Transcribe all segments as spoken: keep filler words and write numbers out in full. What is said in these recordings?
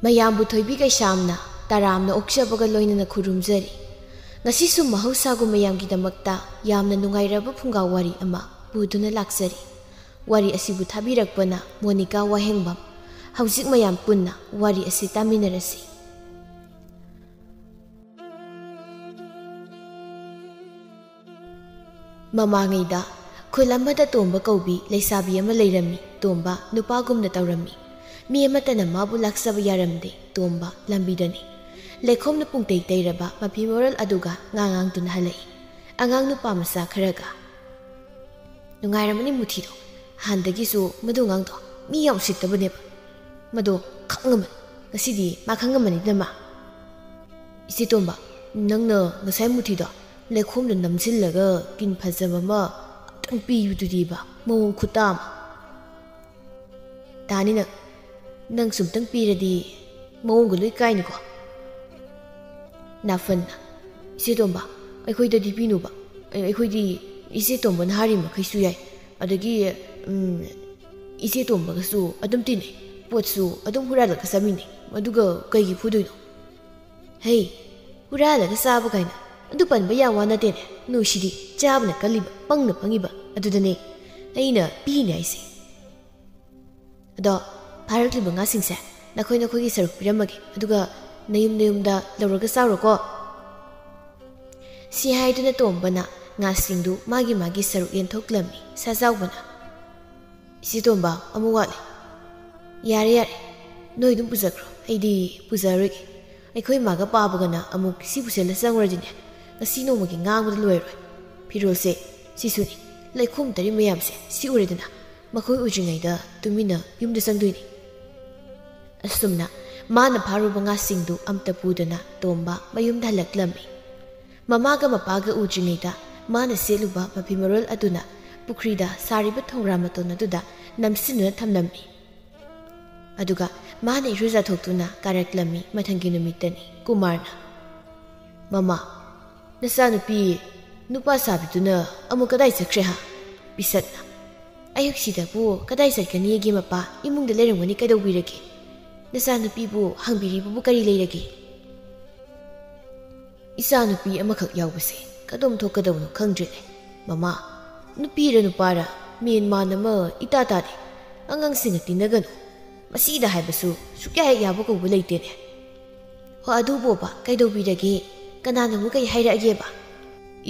ꯃꯌꯥꯝꯕꯨ ꯊꯣꯏꯕꯤ ꯀꯩꯁꯥꯝꯅ ꯇꯔꯥꯝꯅ ꯑꯣꯛꯆꯕꯒ ꯂꯣꯏꯅꯅ ꯈꯨꯔꯨꯝꯖꯔꯤ꯫ ꯉꯁꯤꯁꯨ ꯃꯍꯧꯁꯥꯒꯨꯝ ꯃꯌꯥꯝꯒꯤꯗꯃꯛꯇ ꯌꯥꯝꯅ ꯅꯨꯡꯉꯥꯏꯔꯕ ꯐꯨꯡꯒꯥ ꯋꯥꯔꯤ ꯑꯃ ꯄꯨꯗꯨꯅ ꯂꯥꯛꯆꯔꯤ꯫ ꯋꯥꯔꯤ ꯑꯁꯤꯕꯨ ꯊꯥꯕꯤꯔꯛꯄꯅ ꯃꯣꯅꯤꯀꯥ ꯋꯥꯍꯦꯡꯕꯝ꯫ ꯍꯧꯖꯤꯛ ꯃꯌꯥꯝ ꯄꯨꯟꯅ ꯋꯥꯔꯤ ꯑꯁꯤ ꯇꯥꯃꯤꯟꯅꯔꯁꯤ꯫ ꯃꯃꯥꯡꯉꯩꯗ ꯈꯨꯜ ꯑꯃꯗ ꯇꯣꯝꯕ ꯀꯧꯕꯤ ꯂꯩꯁꯥꯕꯤ ꯑꯃ ꯂꯩꯔꯝꯃꯤ꯫ ꯇꯣꯝꯕ ꯅꯨꯄꯥꯒꯨꯝꯅ ꯇꯧꯔꯝꯃꯤ꯫ ꯃꯤ ꯑꯃꯠꯇꯅ ꯃꯥꯕꯨ ꯂꯥꯛꯆꯕ ꯌꯥꯔꯝꯗꯦ꯫ ꯇꯣꯝꯕ ꯂꯝꯕꯤꯗꯅꯤ꯫ ꯂꯩꯈꯣꯝꯅ ꯄꯨꯡꯇꯩ ꯇꯩꯔꯕ ꯃꯐꯤ ꯃꯔꯣꯜ ꯑꯗꯨꯒ ꯉꯥ ꯉꯥꯡꯗꯨꯅ ꯍꯜꯂꯛꯏ꯫ ꯑꯉꯥꯡ ꯅꯨꯄꯥ ꯃꯆꯥ ꯈꯔꯒ꯫ "ꯅꯨꯡꯉꯥꯏꯔꯝꯃꯅꯤ ꯃꯨꯊꯤꯗꯣ꯫ ꯍꯥꯟꯅꯗꯒꯤꯁꯨ ꯃꯗꯨ ꯑꯉꯥꯡꯗꯣ ꯃꯤ ꯌꯥꯝ ꯎꯁꯤꯠꯇꯕꯅꯦꯕ꯫ ꯃꯗꯣ ꯈꯪꯉꯝꯃꯅꯤ꯫ ꯉꯁꯤꯗꯤ ꯃꯥ ꯈꯪꯉꯝꯃꯅꯤꯗꯅ ꯃꯥ꯫" "ꯏꯆꯦ ꯇꯣꯝꯕ, ꯅꯪꯅ ꯉꯁꯥꯏ ꯃꯨꯊꯤꯗꯣ ꯂꯩꯈꯣꯝꯗ ꯅꯝꯁꯤꯜꯂꯒ ꯀꯤꯟ ꯐꯖꯕ ꯑꯃ ꯑꯝꯇꯪ ꯄꯤꯕꯗꯨꯗꯤꯕ, ꯃꯑꯣꯡ ꯈꯨꯇꯥ ꯑꯃ꯫" "ꯇꯥꯅꯤ ꯅꯪ꯫ ꯅꯪ ꯁꯨꯝꯇꯪ ꯄꯤꯔꯗꯤ ꯃꯑꯣꯡꯒ ꯂꯣꯏ ꯀꯥꯏꯅꯤꯀꯣ꯫" ꯅꯥꯐꯟꯅ, "ꯏꯆꯦ ꯇꯣꯝꯕ, ꯑꯩꯈꯣꯏꯗꯗꯤ ꯄꯤꯅꯨꯕ꯫ ꯑꯩ-, ꯑꯩꯈꯣꯏꯗꯤ ꯏꯆꯦ ꯇꯣꯝꯕꯅ ꯍꯥꯏꯔꯤ ꯃꯈꯩꯁꯨ ꯌꯥꯏ꯫ ꯑꯗꯒꯤ, ꯎꯝ, ꯏꯆꯦ ꯇꯣꯝꯕꯒꯁꯨ ꯑꯗꯨꯝ ꯇꯤꯟꯅꯩ꯫ ꯄꯣꯠꯁꯨ ꯑꯗꯨꯝ ꯍꯨꯔꯥꯜꯂꯒ ꯆꯥꯃꯤꯟꯅꯩ꯫ ꯑꯗꯨꯒ ꯀꯩꯒꯤ ꯐꯨꯗꯣꯏꯅꯣ?" "ꯍꯩ, ꯍꯨꯔꯥꯜꯂꯒ ꯆꯥꯕ ꯀꯥꯏꯅ ꯑꯗꯨ ꯄꯟꯕ ꯌꯥꯕ ꯋꯥ ꯅꯠꯇꯦꯅꯦ꯫ ꯅꯣꯏꯁꯤꯗꯤ ꯆꯥꯕꯅ ꯀꯜꯂꯤꯕ, ꯄꯪꯅ ꯄꯪꯉꯤꯕ꯫ ꯑꯗꯨꯗꯅꯦ ꯑꯩꯅ ꯄꯤꯅꯦ ꯍꯥꯏꯁꯦ꯫ ꯑꯗꯣ ꯐꯥꯔꯛꯂꯤꯕ ꯉꯥꯁꯤꯡꯁꯦ ꯅꯈꯣꯏ ꯅꯈꯣꯏꯒꯤ ꯁꯔꯨꯛ ꯄꯤꯔꯝꯃꯒꯦ, ꯑꯗꯨꯒ ꯅꯌꯨꯝ ꯅꯌꯨꯝꯗ ꯂꯧꯔꯒ ꯆꯥꯎꯔꯣꯀꯣ꯫" ꯁꯤ ꯍꯥꯏꯗꯨꯅ ꯇꯣꯝꯕꯅ ꯉꯥꯁꯤꯡꯗꯨ ꯃꯥꯒꯤ ꯃꯥꯒꯤ ꯁꯔꯨꯛ ꯌꯦꯟꯊꯣꯛꯂꯝꯃꯤ꯫ ꯁꯥꯖꯥꯎꯕꯅ, "ꯏꯆꯦ ꯇꯣꯝꯕ, ꯑꯃꯨꯛ ꯋꯥꯠꯂꯤ꯫" "ꯌꯥꯔꯦ, ꯌꯥꯔꯦ, ꯅꯣꯏ ꯑꯗꯨꯝ ꯄꯨꯖꯈ꯭ꯔꯣ, ꯑꯩꯗꯤ ꯄꯨꯖꯔꯣꯏꯒꯦ꯫ ꯑꯩꯈꯣꯏ ꯃꯥꯒ ꯄꯥꯕꯒꯅ ꯑꯃꯨꯛ ꯁꯤ ꯄꯨꯁꯜꯂ ꯆꯪꯉꯨꯔꯗꯤꯅꯦ, ꯉꯁꯤ ꯅꯣꯡꯃꯒꯤ ꯉꯥꯡꯕꯗ ꯂꯣꯏꯔꯣꯏ꯫ ꯐꯤꯔꯣꯜꯁꯦ ꯁꯤꯁꯨꯅꯤ, ꯂꯩꯈꯣꯝ ꯇꯔꯤ ꯃꯌꯥꯝꯁꯦ ꯁꯤ ꯎꯔꯦꯗꯅ, ꯃꯈꯣꯏ ꯎꯗ꯭ꯔꯤꯉꯩꯗ ꯇꯨꯃꯤꯟꯅ ꯌꯨꯝꯗ ꯆꯪꯗꯣꯏꯅꯤ꯫" ꯑꯁꯨꯝꯅ ꯃꯥꯅ ꯐꯥꯔꯨꯕ ꯉꯥꯁꯤꯡꯗꯨ ꯑꯝꯇ ꯄꯨꯗꯅ ꯇꯣꯝꯕ ꯃꯌꯨꯝꯗ ꯍꯜꯂꯛꯂꯝꯃꯤ꯫ ꯃꯃꯥꯒ ꯃꯄꯥꯒ ꯎꯗ꯭ꯔꯤꯉꯩꯗ ꯃꯥꯅ ꯁꯦꯠꯂꯨꯕ ꯃꯐꯤ ꯃꯔꯣꯜ ꯑꯗꯨꯅ ꯄꯨꯈ꯭ꯔꯤꯗ ꯁꯥꯔꯤꯕ ꯊꯧꯔꯥ ꯃꯇꯣꯟ ꯑꯗꯨꯗ ꯅꯝꯁꯤꯟꯗꯨꯅ ꯊꯝꯂꯝꯃꯤ꯫ ꯑꯗꯨꯒ ꯃꯥꯅ ꯏꯔꯨꯖꯊꯣꯛꯇꯨꯅ ꯀꯥꯔꯛꯂꯝꯃꯤ꯫ ꯃꯊꯪꯒꯤ ꯅꯨꯃꯤꯠꯇꯅꯤ꯫ ꯀꯨꯃꯥꯔꯅ, "ꯃꯃꯥ, ꯅꯆꯥꯅꯨꯄꯤ ꯅꯨꯄꯥ ꯁꯥꯕꯤꯗꯨꯅ ꯑꯃꯨꯛ ꯀꯗꯥꯏ ꯆꯠꯈ꯭ꯔꯦ ꯍꯥ? ꯄꯤꯁꯛꯅ꯫ ꯑꯌꯨꯛꯁꯤꯗꯕꯨ ꯀꯗꯥꯏ ꯆꯠꯀꯅꯤꯒꯦ ꯃꯄꯥ? ꯏꯃꯨꯡꯗ ꯂꯩꯔꯝꯒꯅꯤ, ꯀꯩꯗꯧꯕꯤꯔꯒꯦ?" "ꯅꯆꯥꯅꯨꯄꯤꯕꯨ ꯍꯪꯕꯤꯔꯤꯕꯕꯨ ꯀꯔꯤ ꯂꯩꯔꯒꯦ?" "ꯏꯆꯥꯅꯨꯄꯤ ꯑꯃꯈꯛ ꯌꯥꯎꯕꯁꯦ ꯀꯗꯣꯝ ꯊꯣꯛꯀꯗꯕꯅꯣ ꯈꯪꯗ꯭ꯔꯦꯅꯦ꯫ ꯃꯃꯥ, ꯅꯨꯄꯤꯔ ꯅꯨꯄꯥꯔ ꯃꯦꯟ ꯃꯥꯟ ꯑꯃ ꯏꯇꯥ ꯇꯥꯗꯦ꯫ ꯑꯉꯥꯡꯁꯤꯡꯒ ꯇꯤꯟꯅꯒꯅꯨ꯫ ꯃꯁꯤꯗ ꯍꯥꯏꯕꯁꯨ ꯁꯨꯛꯌꯥ ꯍꯦꯛ ꯌꯥꯕ ꯀꯧꯕ ꯂꯩꯇꯦꯅꯦ꯫ ꯍꯣ, ꯑꯗꯨꯕꯣꯕ ꯀꯩꯗꯧꯕꯤꯔꯒꯦ? ꯀꯅꯥꯅ ꯑꯃꯨꯛ ꯀꯩ ꯍꯥꯏꯔꯛꯑꯒꯦꯕ?"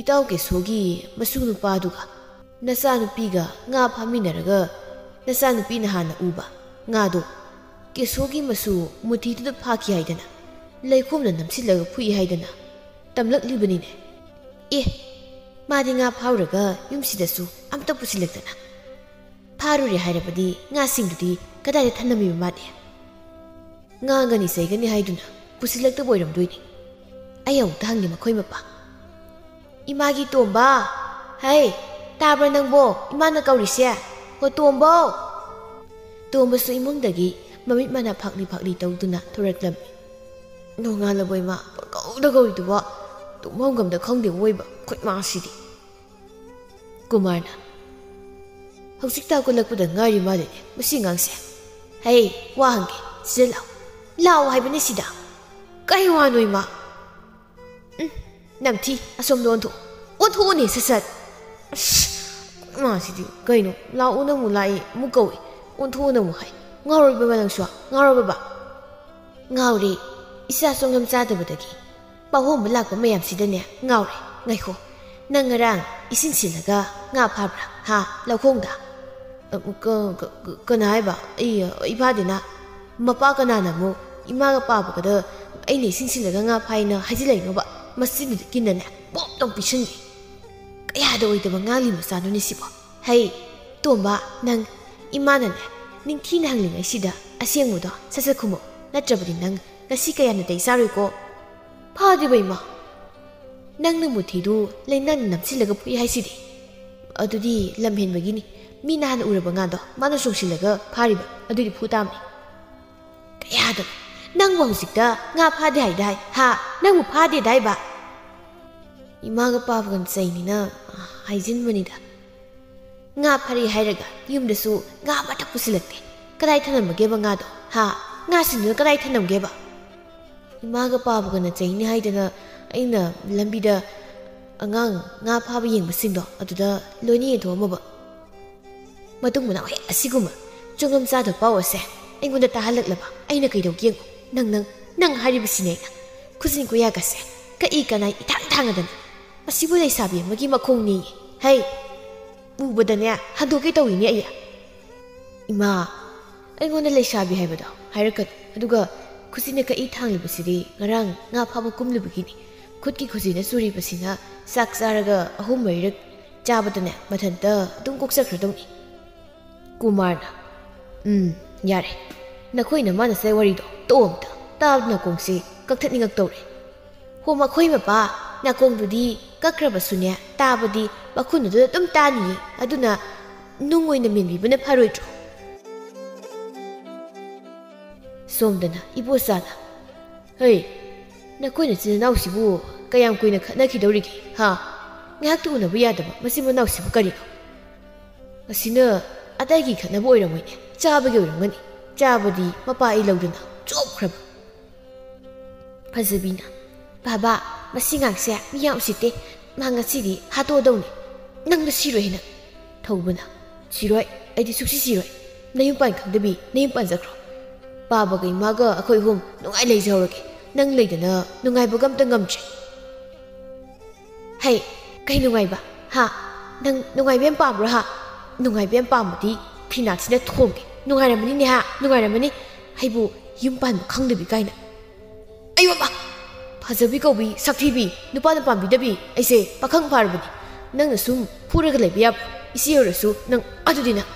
"ꯏꯇꯥꯎ ꯀꯦꯁꯣꯒꯤ ꯃꯁꯨ ꯅꯨꯄꯥꯗꯨꯒ ꯅꯆꯥꯅꯨꯄꯤꯒ ꯉꯥ ꯐꯥꯃꯤꯟꯅꯔꯒ ꯅꯆꯥꯅꯨꯄꯤꯅ ꯍꯥꯟꯅ ꯎꯕ ꯉꯥꯗꯣ ꯀꯦꯁꯣꯒꯤ ꯃꯁꯨ ꯃꯨꯊꯤꯗꯨꯗ ꯐꯥꯈꯤ ꯍꯥꯏꯗꯅ ꯂꯩꯈꯣꯝꯅ ꯅꯝꯁꯤꯜꯂꯒ ꯐꯨꯏ ꯍꯥꯏꯗꯅ ꯇꯝꯂꯛꯂꯤꯕꯅꯤꯅꯦ꯫ ꯑꯦ, ꯃꯥꯗꯤ ꯉꯥ ꯐꯥꯎꯔꯒ ꯌꯨꯝꯁꯤꯗꯁꯨ ꯑꯝꯇ ꯄꯨꯁꯤꯜꯂꯛꯇꯅ꯫ ꯐꯥꯔꯨꯔꯦ ꯍꯥꯏꯔꯕꯗꯤ ꯉꯥꯁꯤꯡꯗꯨꯗꯤ ꯀꯗꯥꯏꯗ ꯊꯅꯝꯃꯤꯕ ꯃꯥꯗꯤ? ꯉꯥꯡꯒꯅꯤ ꯆꯩꯒꯅꯤ ꯍꯥꯏꯗꯨꯅ ꯄꯨꯁꯤꯜꯂꯛꯇꯕ ꯑꯣꯏꯔꯝꯗꯣꯏꯅꯤ꯫ ꯑꯩ ꯑꯃꯨꯛꯇ ꯍꯪꯒꯦ ꯃꯈꯣꯏ ꯃꯄꯥ꯫ ꯏꯃꯥꯒꯤ ꯇꯣꯝꯕ! ꯍꯩ, ꯇꯥꯕ꯭ꯔꯥ ꯅꯪꯕꯣ? ꯏꯃꯥꯅ ꯀꯧꯔꯤꯁꯦ꯫ ꯍꯣ, ꯇꯣꯝꯕꯧ!" ꯇꯣꯝꯕꯁꯨ ꯏꯃꯨꯡꯗꯒꯤ ꯃꯃꯤꯠ ꯃꯅꯥ ꯐꯥꯛꯂꯤ ꯐꯥꯛꯂꯤ ꯇꯧꯗꯨꯅ ꯊꯣꯔꯛꯂꯝꯃꯤ꯫ "ꯅꯣꯡꯉꯥꯜꯂꯕꯣ ꯏꯃꯥ? ꯄꯪꯀꯧꯗ ꯀꯧꯔꯤꯗꯨꯕꯣ? ꯇꯨꯝꯐꯝ ꯈꯪꯗꯦ ꯑꯣꯏꯕ ꯑꯩꯈꯣꯏ ꯃꯥꯁꯤꯗꯤ꯫" ꯀꯨꯃꯥꯔꯅ, "ꯍꯧꯖꯤꯛꯇ ꯍꯧꯒꯠꯂꯛꯄꯗ ꯉꯥꯏꯔꯤ ꯃꯥꯜꯂꯦꯅꯦ ꯃꯁꯤ ꯑꯉꯥꯡꯁꯦ꯫ ꯍꯩ, ꯋꯥ ꯍꯪꯒꯦ, ꯁꯤꯗ ꯂꯥꯛꯑꯣ꯫ ꯂꯥꯛꯑꯣ ꯍꯥꯏꯕꯅꯦ ꯁꯤꯗ꯫ ꯀꯩ ꯋꯥꯅꯣ ꯏꯃꯥ?" "ꯎꯝ, ꯅꯝꯊꯤ, ꯑꯁꯣꯝꯗ ꯑꯣꯟꯊꯣꯛ꯫ ꯑꯣꯟꯊꯣꯛꯎꯅꯦ ꯁꯠ ꯁꯠ꯫ ꯑꯁ, ꯃꯥꯁꯤꯗꯤ ꯀꯩꯅꯣ, ꯂꯥꯛꯑꯣꯅ ꯑꯃꯨꯛ ꯂꯥꯛꯏ, ꯑꯃꯨꯛ ꯀꯧꯏ, ꯑꯣꯟꯊꯣꯛꯎꯅ ꯑꯃꯨꯛ ꯍꯥꯏ꯫ ꯉꯥꯎꯔꯕ ꯅꯪꯁꯨ? ꯉꯥꯎꯔꯕꯕ?" "ꯉꯥꯎꯔꯦ, ꯏꯆꯥ ꯁꯨꯡꯂꯝ ꯆꯥꯗꯕꯗꯒꯤ ꯄꯥꯍꯣꯡꯕ ꯂꯥꯛꯄ ꯃꯌꯥꯝꯁꯤꯗꯅꯦ ꯉꯥꯎꯔꯦ꯫ ꯉꯥꯏꯈꯣ, ꯅꯪ ꯉꯔꯥꯡ ꯏꯁꯤꯡ ꯁꯤꯜꯂꯒ ꯉꯥ ꯐꯥꯕ꯭ꯔꯥ? ꯍꯥ, ꯂꯧꯈꯣꯡꯗ?" "ꯑ, ꯀ-, ꯀ-, ꯀ-, ꯀꯅꯥ ꯍꯥꯏꯕ? ꯑꯩ, ꯑꯩ ꯐꯥꯗꯦꯅ꯫ ꯃꯄꯥ ꯀꯅꯥꯅ ꯑꯃꯨꯛ ꯏꯃꯥꯒ ꯄꯥꯕꯒꯗ ꯑꯩꯅ ꯏꯁꯤꯡ ꯁꯤꯜꯂꯒ ꯉꯥ ꯐꯥꯏꯅ ꯍꯥꯏꯖꯤꯜꯂꯛꯏꯅꯣꯕ? ꯃꯁꯤꯃꯗꯤ ꯀꯤꯟꯅꯅꯦ ꯄꯣꯞ ꯇꯧ ꯄꯤꯁꯟꯒꯦ꯫ ꯀꯌꯥꯗ ꯑꯣꯏꯗꯕ ꯉꯥꯡꯂꯤ ꯃꯆꯥꯅꯣꯅꯦ ꯁꯤꯕꯣ? ꯍꯩ, ꯇꯣꯝꯕ, ꯅꯪ ꯏꯃꯥꯅꯅꯦ ꯅꯤꯡꯊꯤꯅ ꯍꯪꯂꯤꯉꯩꯁꯤꯗ ꯑꯁꯦꯡꯕꯗꯣ ꯁꯠ ꯁꯠ ꯈꯨꯝꯃꯣ꯫ ꯅꯠꯇ꯭ꯔꯕꯗꯤ ꯅꯪ ꯉꯁꯤ ꯀꯌꯥ ꯅꯥꯇꯩ ꯆꯥꯔꯣꯏꯀꯣ꯫" "ꯐꯥꯗꯦꯕ ꯏꯃꯥ꯫ ꯅꯪꯅ ꯃꯨꯊꯤꯗꯨ ꯂꯩꯅꯥꯅ ꯅꯝꯁꯤꯜꯂꯒ ꯐꯨꯏ ꯍꯥꯏꯁꯤꯗꯤ꯫ ꯑꯗꯨꯗꯤ ꯂꯝ ꯍꯦꯟꯕꯒꯤꯅꯤ꯫ ꯃꯤꯅ ꯍꯥꯟꯅ ꯎꯔꯕ ꯉꯥꯗꯣ ꯃꯥꯅ ꯆꯣꯡꯁꯤꯜꯂꯒ ꯐꯥꯔꯤꯕ꯫ ꯑꯗꯨꯗꯤ ꯐꯨ ꯇꯥꯕꯅꯤ꯫" "ꯀꯌꯥꯗ? ꯅꯪꯕꯨ ꯍꯧꯖꯤꯛꯇ ꯉꯥ ꯐꯥꯗꯦ ꯍꯥꯏꯗꯥꯏ? ꯍꯥ? ꯅꯪꯕꯨ ꯐꯥꯗꯦꯗꯥꯏꯕ?" "ꯏꯃꯥꯒ ꯄꯥꯕꯒ ꯆꯩꯅꯤꯅ ꯍꯥꯏꯖꯤꯟꯕꯅꯤꯗ꯫ ꯉꯥ ꯐꯥꯔꯦ ꯍꯥꯏꯔꯒ ꯌꯨꯝꯗꯁꯨ ꯉꯥ ꯑꯃꯠꯇ ꯄꯨꯁꯤꯜꯂꯛꯇꯦ꯫ ꯀꯗꯥꯏ ꯊꯅꯝꯃꯒꯦꯕ ꯉꯥꯗꯣ? ꯍꯥ?" ꯉꯥꯁꯤꯡꯗꯨꯅ ꯀꯗꯥꯏ ꯊꯅꯝꯒꯦꯕ? ꯏꯃꯥꯒ ꯄꯥꯕꯒꯅ ꯆꯩꯅꯤ ꯍꯥꯏꯗꯅ ꯑꯩꯅ ꯂꯝꯕꯤꯗ ꯑꯉꯥꯡ ꯉꯥ ꯐꯥꯕ ꯌꯦꯡꯕꯁꯤꯡꯗꯣ ꯑꯗꯨꯗ ꯂꯣꯏꯅ ꯌꯦꯟꯊꯣꯛꯑꯝꯃꯕ꯫ ꯃꯇꯨꯡ ꯃꯅꯥꯎ ꯍꯦꯛ ꯑꯁꯤꯒꯨꯝꯕ ꯆꯨꯡꯉꯝ ꯆꯥꯗꯕ ꯄꯥꯎ ꯑꯁꯦ ꯑꯩꯉꯣꯟꯗ ꯇꯥꯍꯜꯂꯛꯂꯕ ꯑꯩꯅ ꯀꯩꯗꯧꯒꯦ ꯌꯦꯡꯉꯨ꯫ ꯅꯪ, ꯅꯪ, ꯅꯪ ꯍꯥꯏꯔꯤꯕꯁꯤꯅꯦ ꯑꯩꯅ꯫ ꯈꯨꯖꯤꯟ ꯈꯨꯌꯥꯒꯁꯦ ꯀꯛꯏ ꯀꯅꯥꯏ ꯏꯊꯥꯡ ꯊꯥꯡꯉꯗꯅ꯫ ꯃꯁꯤꯕꯨ ꯂꯩꯁꯥꯕꯤ ꯑꯃꯒꯤ ꯃꯈꯣꯡꯅꯤ꯫ ꯍꯩ! ꯎꯕꯗꯅꯦ ꯍꯟꯗꯣꯛꯀꯦ ꯇꯧꯏꯅꯦ ꯑꯩ꯫ ꯏꯃꯥ! ꯑꯩꯉꯣꯟꯗ ꯂꯩꯁꯥꯕꯤ ꯍꯥꯏꯕꯗꯣ ꯍꯥꯏꯔꯛꯀꯅꯨ꯫ ꯑꯗꯨꯒ ꯈꯨꯖꯤꯟꯅ ꯀꯛꯏ ꯊꯥꯡꯂꯤꯕꯁꯤꯗꯤ ꯉꯔꯥꯡ ꯉꯥ ꯐꯥꯕ ꯀꯨꯝꯂꯨꯕꯒꯤꯅꯤ꯫ ꯈꯨꯠꯀꯤ ꯈꯨꯖꯤꯟꯅ ꯆꯨꯔꯤꯕꯁꯤꯅ ꯆꯥꯛ ꯆꯥꯔꯒ ꯑꯍꯨꯝ ꯃꯔꯤꯔꯛ ꯆꯥꯕꯗꯅꯦ ꯃꯊꯟꯇ ꯑꯗꯨꯝ ꯀꯣꯛꯆꯈ꯭ꯔꯗꯧꯅꯤ꯫ ꯀꯨꯃꯥꯔꯅ, "ꯎꯝ, ꯌꯥꯔꯦ꯫ ꯅꯈꯣꯏ ꯅꯃꯥꯟꯅꯁꯦ ꯋꯥꯔꯤꯗꯣ ꯇꯣꯛꯑꯣ ꯑꯝꯇ꯫ ꯇꯥꯕꯗ ꯅꯥꯀꯣꯡꯁꯤ ꯀꯛꯊꯠꯅꯤꯡꯉꯛꯇꯧꯔꯦ꯫ ꯍꯣ, ꯃꯈꯣꯏ ꯃꯄꯥ ꯅꯥꯀꯣꯡꯗꯨꯗꯤ ꯀꯛꯈ꯭ꯔꯕꯁꯨꯅꯦ, ꯇꯥꯕꯗꯤ ꯃꯈꯨꯟꯗꯨꯗ ꯑꯗꯨꯝ ꯇꯥꯅꯤꯌꯦ꯫ ꯑꯗꯨꯅ ꯅꯨꯡ ꯑꯣꯏꯅ ꯃꯦꯟꯕꯤꯕꯅ ꯐꯔꯣꯏꯗ꯭ꯔꯣ?" ꯁꯣꯝꯗꯅ ꯏꯕꯣꯆꯥꯅ, "ꯍꯩ, ꯅꯈꯣꯏ ꯅꯆꯤꯟ ꯅꯅꯥꯎꯁꯤꯕꯨ ꯀꯌꯥꯝ ꯀꯨꯏꯅ ꯈꯠꯅꯈꯤꯗꯧꯔꯤꯒꯦ, ꯍꯥ? ꯉꯥꯏꯍꯥꯛꯇ ꯎꯅꯕ ꯌꯥꯗꯕ ꯃꯆꯤꯟ ꯃꯅꯥꯎꯁꯤꯕꯨ ꯀꯔꯤꯅꯣ? ꯑꯁꯤꯅ ꯑꯇꯩꯒꯤ ꯈꯠꯅꯕ ꯑꯣꯏꯔꯝꯃꯣꯏꯅꯦ, ꯆꯥꯕꯒꯤ ꯑꯣꯏꯔꯝꯒꯅꯤ꯫ ꯆꯥꯕꯗꯤ ꯃꯄꯥ ꯑꯩ ꯂꯧꯗꯅ ꯆꯣꯞꯈ꯭ꯔꯕ꯫" ꯐꯖꯕꯤꯅ, "ꯕꯥꯕꯥ, ꯃꯁꯤ ꯉꯥꯛꯁꯦ ꯃꯤ ꯌꯥꯝ ꯎꯁꯤꯠꯇꯦ꯫ ꯃꯥ ꯉꯁꯤꯗꯤ ꯍꯥꯠꯇꯣꯛꯑꯗꯧꯅꯤ꯫ ꯅꯪꯗ ꯁꯤꯔꯣꯏ ꯍꯦꯟꯅ꯫" ꯊꯧꯕꯅ, "ꯁꯤꯔꯣꯏ, ꯑꯩꯗꯤ ꯁꯨꯛꯁꯤ ꯁꯤꯔꯣꯏ꯫ ꯅꯌꯨꯝ ꯄꯥꯟ ꯈꯪꯗꯕꯤ ꯅꯌꯨꯝ ꯄꯥꯟꯖꯈ꯭ꯔꯣ꯫ ꯄꯥꯕꯒ ꯏꯃꯥꯒ ꯑꯩꯈꯣꯏ ꯑꯍꯨꯝ ꯅꯨꯡꯉꯥꯏ ꯂꯩꯖꯍꯧꯔꯒꯦ꯫ ꯅꯪ ꯂꯩꯗꯅ ꯅꯨꯡꯉꯥꯏꯕꯒ ꯑꯝꯇ ꯉꯝꯗ꯭ꯔꯦ꯫" "ꯍꯩ, ꯀꯩ ꯅꯨꯡꯉꯥꯏꯕ? ꯍꯥ? ꯅꯪ ꯅꯨꯡꯉꯥꯏꯕ ꯌꯥꯝ ꯄꯥꯝꯕ꯭ꯔꯣ, ꯍꯥ? ꯅꯨꯡꯉꯥꯏꯕ ꯌꯥꯝ ꯄꯥꯝꯕꯗꯤ ꯐꯤꯅꯥꯠꯁꯤꯅ ꯊꯣꯝꯒꯦ꯫ ꯅꯨꯡꯉꯥꯏꯔꯝꯃꯅꯤꯅꯦ, ꯍꯥ? ꯅꯨꯡꯉꯥꯏꯔꯝꯃꯅꯤ꯫ ꯑꯩꯕꯨ ꯌꯨꯝ ꯄꯥꯟꯕ ꯈꯪꯗꯕꯤ ꯀꯥꯏꯅ꯫ ꯑꯌꯣ ꯃꯥ! ꯐꯖꯕꯤ ꯀꯧꯕꯤ, ꯁꯛꯊꯤꯕꯤ, ꯅꯨꯄꯥꯅ ꯄꯥꯝꯕꯤꯗꯕꯤ, ꯑꯩꯁꯦ ꯄꯥꯈꯪ ꯐꯥꯔꯕꯅꯤ꯫ ꯅꯪꯅ ꯁꯨꯝ ꯐꯨꯔꯒ ꯂꯩꯕ ꯌꯥꯕ꯭ꯔꯣ? ꯏꯆꯦ ꯑꯣꯏꯔꯁꯨ ꯅꯪ ꯑꯗꯨꯗꯤ ꯅꯪ꯫"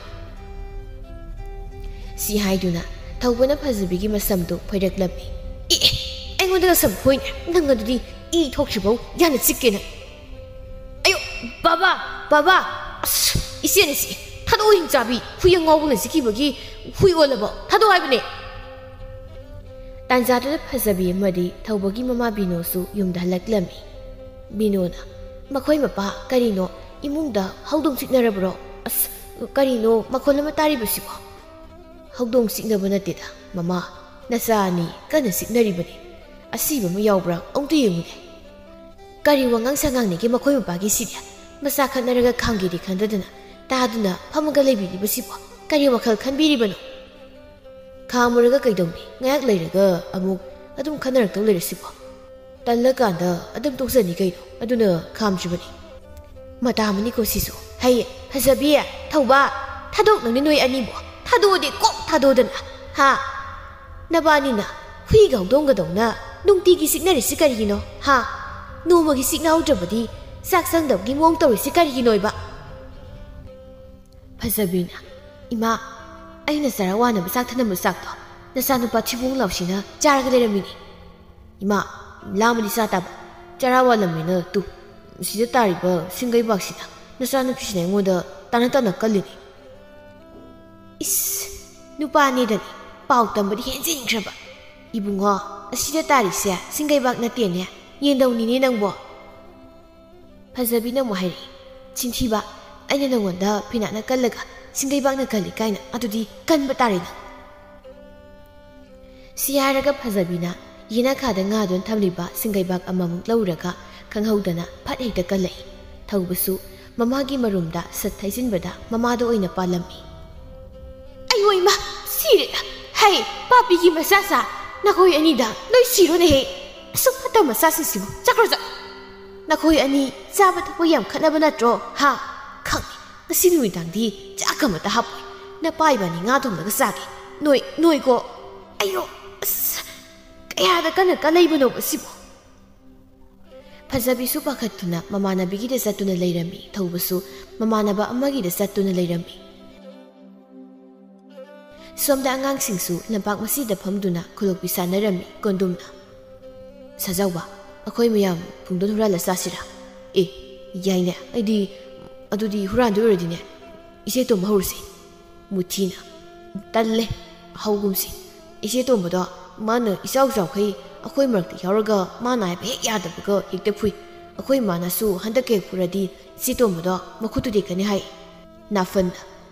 ꯁꯤ ꯍꯥꯏꯗꯨꯅ ꯊꯧꯕꯅ ꯐꯖꯕꯤꯒꯤ ꯃꯁꯝꯗꯨ ꯐꯣꯏꯔꯛꯂꯝꯃꯤ꯫ "ꯑꯦ, ꯑꯦ, ꯑꯩꯉꯣꯟꯗꯒ ꯁꯝ ꯐꯣꯏꯅꯦ? ꯅꯪ ꯑꯗꯨꯗꯤ ꯏ ꯊꯣꯛꯇ꯭ꯔꯤꯐꯥꯎ ꯌꯥꯅ ꯆꯤꯛꯀꯦ ꯅꯪ꯫" "ꯑꯌꯣ, ꯕꯥꯕꯥ, ꯕꯥꯕꯥ! ꯑꯁ, ꯏꯆꯦꯅ ꯁꯤ ꯊꯥꯗꯣꯛꯑꯣ, ꯍꯤꯡꯆꯥꯕꯤ! ꯍꯨꯏ ꯑꯉꯥꯎꯕꯅ ꯆꯤꯛꯈꯤꯕꯒꯤ ꯍꯨꯏ ꯑꯣꯜꯂꯕꯣ? ꯊꯥꯗꯣꯛꯑꯣ ꯍꯥꯏꯕꯅꯦ!" ꯇꯥꯟꯖꯥꯗꯨꯗ ꯐꯖꯕꯤ ꯑꯃꯗꯤ ꯊꯧꯕꯒꯤ ꯃꯃꯥ ꯕꯤꯅꯣꯁꯨ ꯌꯨꯝꯗ ꯍꯜꯂꯛꯂꯝꯃꯤ꯫ ꯕꯤꯅꯣꯅ, "ꯃꯈꯣꯏ ꯃꯄꯥ, ꯀꯔꯤꯅꯣ? ꯏꯃꯨꯡꯗ ꯍꯧꯗꯣꯡ ꯆꯤꯛꯅꯔꯕ꯭ꯔꯣ? ꯑꯁ, ꯀꯔꯤꯅꯣ ꯃꯈꯣꯜ ꯑꯃ ꯇꯥꯔꯤꯕꯁꯤꯕꯣ?" "ꯍꯧꯗꯣꯡ ꯆꯤꯛꯅꯕ ꯅꯠꯇꯦꯗ, "ꯃꯃꯥ, ꯅꯆꯥ ꯑꯅꯤ ꯀꯟꯅ ꯆꯤꯛꯅꯔꯤꯕꯅꯤ꯫ ꯑꯁꯤꯕ ꯑꯃ ꯌꯥꯎꯕ꯭ꯔꯥ ꯑꯃꯨꯛꯇ ꯌꯦꯡꯉꯨꯅꯦ꯫ ꯀꯔꯤ ꯋꯥꯉꯥꯡ ꯁꯉꯥꯡꯅꯤꯒꯦ ꯃꯈꯣꯏ ꯃꯄꯥꯒꯤꯁꯤꯗꯤ? ꯃꯆꯥ ꯈꯠꯅꯔꯒ ꯈꯥꯝꯒꯦꯗꯤ ꯈꯟꯗꯗꯅ ꯇꯥꯗꯨꯅ ꯐꯝꯃꯒ ꯂꯩꯕꯤꯔꯤꯕꯁꯤꯕꯣ ꯀꯔꯤ ꯋꯥꯈꯜ ꯈꯟꯕꯤꯔꯤꯕꯅꯣ? ꯈꯥꯝꯃꯨꯔꯒ ꯀꯩꯗꯧꯅꯤ? ꯉꯥꯏꯍꯥꯛ ꯂꯩꯔꯒ ꯑꯃꯨꯛ ꯑꯗꯨꯝ ꯈꯟꯅꯔꯛꯇꯧ ꯂꯩꯔꯁꯤꯕꯣ? ꯇꯜꯂꯀꯥꯟꯗ ꯑꯗꯨꯝ ꯇꯣꯛꯆꯅꯤ ꯀꯩꯅꯣ, ꯑꯗꯨꯅ ꯈꯥꯝꯗ꯭ꯔꯤꯕꯅꯤ꯫" ꯃꯇꯥ ꯑꯃꯅꯤꯀꯣ ꯁꯤꯁꯨ꯫ "ꯍꯩ, ꯐꯖꯕꯤ, ꯊꯧꯕ, ꯊꯥꯗꯣꯛꯅꯕꯅꯤ ꯅꯣꯏ ꯑꯅꯤꯕꯨ꯫ ꯊꯥꯗꯣꯛꯑꯗꯤ ꯀꯣꯛ ꯊꯥꯗꯣꯛꯑꯗꯅ, ꯍꯥ? ꯅꯕꯥꯅꯤꯅ ꯍꯨꯏꯒ ꯍꯧꯗꯣꯡꯒꯗꯧꯅ ꯅꯨꯡꯇꯤꯒꯤ ꯆꯤꯛꯅꯔꯤꯁꯤ ꯀꯔꯤꯒꯤꯅꯣ, ꯍꯥ? ꯅꯣꯡꯃꯒꯤ ꯆꯤꯛꯅꯍꯧꯗ꯭ꯔꯕꯗꯤ ꯆꯥꯛ ꯆꯪꯗꯕꯒꯤ ꯃꯑꯣꯡ ꯇꯧꯔꯤꯁꯤ ꯀꯔꯤꯒꯤꯅꯣꯏꯕ?" ꯐꯖꯕꯤꯅ, "ꯏꯃꯥ, ꯑꯩꯅ ꯆꯔꯥ ꯋꯥꯅꯕ ꯆꯥꯛ ꯊꯅꯝꯕ ꯆꯥꯛꯇꯣ ꯅꯆꯥꯅꯨꯄꯥ ꯊꯤꯕꯣꯡ ꯂꯥꯎꯁꯤꯅ ꯆꯥꯔꯒ ꯂꯩꯔꯝꯃꯤꯅꯤ꯫" "ꯏꯃꯥ, ꯂꯥꯝꯃꯗꯤ ꯆꯥ ꯇꯥꯕ꯫ ꯆꯔꯥ ꯋꯥꯠꯂꯝꯃꯤꯅ ꯇꯨ, ꯁꯤꯗ ꯇꯥꯔꯤꯕ ꯁꯤꯡꯒꯩꯕꯥꯛꯁꯤꯅ ꯅꯆꯥꯅꯨꯄꯤꯁꯤꯅ ꯑꯩꯉꯣꯟꯗ ꯇꯥꯅ ꯇꯥꯅ ꯀꯜꯂꯤꯅꯤ꯫" "ꯏꯁ, ꯅꯨꯄꯥꯅꯦꯗꯅꯤ, ꯄꯥꯎ ꯇꯝꯕꯗꯤ ꯍꯦꯟꯖꯤꯟꯈ꯭ꯔꯕ꯫ ꯏꯕꯨꯡꯉꯣ, ꯑꯁꯤꯗ ꯇꯥꯔꯤꯁꯦ ꯁꯤꯡꯒꯩꯕꯥꯛ ꯅꯠꯇꯦꯅꯦ, ꯌꯦꯟꯗꯧꯅꯤꯅꯦ ꯅꯪꯕꯣ꯫" ꯐꯖꯕꯤꯅ ꯑꯃꯨꯛ ꯍꯥꯏꯔꯛꯏ, "ꯆꯤꯟꯊꯤꯕ, ꯑꯩꯅ ꯅꯪꯉꯣꯟꯗ ꯐꯤꯅꯥꯠꯅ ꯀꯜꯂꯒ ꯁꯤꯡꯒꯩꯕꯥꯛꯅ ꯀꯜꯂꯤ ꯀꯥꯏꯅ, ꯑꯗꯨꯗꯤ ꯀꯟꯕ ꯇꯥꯔꯦ ꯅꯪ꯫" ꯁꯤ ꯍꯥꯏꯔꯒ ꯐꯖꯕꯤꯅ ꯌꯦꯅꯈꯥꯗ ꯉꯥꯗꯨꯅ ꯊꯝꯂꯤꯕ ꯁꯤꯡꯒꯩꯕꯥꯛ ꯑꯃꯃꯨꯛ ꯂꯧꯔꯒ ꯈꯪꯍꯧꯗꯅ ꯐꯠ ꯍꯦꯛꯇ ꯀꯜꯂꯛꯏ꯫ ꯊꯧꯕꯁꯨ ꯃꯃꯥꯒꯤ ꯃꯔꯨꯝꯗ ꯁꯠ ꯊꯩꯖꯤꯟꯕꯗ ꯃꯃꯥꯗ ꯑꯣꯏꯅ ꯄꯥꯜꯂꯝꯃꯤ꯫ "ꯑꯌꯣ ꯏꯃꯥ, ꯁꯤꯔꯦꯗ! ꯍꯩ, ꯄꯥꯄꯤꯒꯤ ꯃꯆꯥꯁꯥ, ꯅꯈꯣꯏ ꯑꯅꯤꯗ ꯂꯣꯏ ꯁꯤꯔꯣꯅꯦꯍꯦ! ꯑꯁꯨꯛ ꯐꯠꯇꯕ ꯃꯆꯥꯁꯤꯡꯁꯤꯕꯨ, ꯆꯠꯈ꯭ꯔꯣ ꯆꯠ! ꯅꯈꯣꯏ ꯑꯅꯤ ꯆꯥꯕ ꯊꯛꯄ ꯌꯥꯝ ꯈꯠꯅꯕ ꯅꯠꯇ꯭ꯔꯣ, ꯍꯥ? ꯈꯪꯉꯤ, ꯉꯁꯤ ꯅꯨꯃꯤꯗꯥꯡꯗꯤ ꯆꯥꯛ ꯑꯃꯠꯇ ꯍꯥꯞꯄꯣꯏ꯫ ꯅꯄꯥ ꯏꯕꯥꯅꯤ ꯉꯥ ꯊꯣꯡꯂꯒ ꯆꯥꯒꯦ꯫ ꯅꯣꯏ, ꯅꯣꯏꯀꯣ꯫ ꯑꯌꯣ, ꯑꯁ, ꯀꯌꯥꯗ ꯀꯟꯅ ꯀꯜꯂꯛꯏꯕꯅꯣꯕ ꯁꯤꯕꯣ?" ꯐꯖꯕꯤꯁꯨ ꯄꯥꯈꯠꯇꯨꯅ ꯃꯃꯥꯟꯅꯕꯤꯒꯤꯗ ꯆꯠꯇꯨꯅ ꯂꯩꯔꯝꯃꯤ꯫ ꯊꯧꯕꯁꯨ ꯃꯃꯥꯟꯅꯕ ꯑꯃꯒꯤꯗ ꯆꯠꯇꯨꯅ ꯂꯩꯔꯝꯃꯤ꯫ ꯁꯣꯝꯗ ꯑꯉꯥꯡꯁꯤꯡꯁꯨ ꯂꯝꯄꯥꯛ ꯃꯁꯤꯗ ꯐꯝꯗꯨꯅ ꯈꯨꯂꯣꯛꯄꯤ ꯁꯥꯟꯅꯔꯝꯃꯤ꯫ ꯀꯣꯟꯗꯨꯝꯅ, "ꯁꯥꯖꯥꯎꯕ, ꯑꯩꯈꯣꯏ ꯃꯌꯥꯝ ꯄꯨꯡꯗꯣꯟ ꯍꯨꯔꯥꯜꯂ ꯆꯥꯁꯤꯔꯥ?" "ꯑꯦ, ꯌꯥꯏꯅꯦ꯫ ꯑꯩꯗꯤ, ꯑꯗꯨꯗꯤ ꯍꯨꯔꯥꯟꯗꯣꯏ ꯑꯣꯏꯔꯗꯤꯅꯦ, ꯏꯆꯦ ꯇꯣꯝꯕ ꯍꯧꯔꯁꯤ꯫" ꯃꯨꯊꯤꯅ, "ꯇꯜꯂꯦ, ꯍꯧꯒꯨꯝꯁꯤ꯫ ꯏꯆꯦ ꯇꯣꯝꯕꯗꯣ ꯃꯥꯅ ꯏꯆꯥꯎ ꯆꯥꯎꯈꯩ ꯑꯩꯈꯣꯏ ꯃꯔꯛꯇ ꯌꯥꯎꯔꯒ ꯃꯥꯅ ꯍꯥꯏꯕ ꯍꯦꯛ ꯌꯥꯗꯕꯒ ꯍꯦꯛꯇ ꯐꯨꯏ꯫ ꯑꯩꯈꯣꯏ ꯃꯥꯅꯁꯨ ꯍꯟꯗꯛꯀ ꯍꯦꯛ ꯐꯨꯔꯗꯤ ꯏꯆꯦ ꯇꯣꯝꯕꯗꯣ ꯃꯈꯨꯠꯇꯨ ꯇꯦꯛꯀꯅꯤ ꯍꯥꯏ꯫" ꯅꯥꯐꯟꯅ,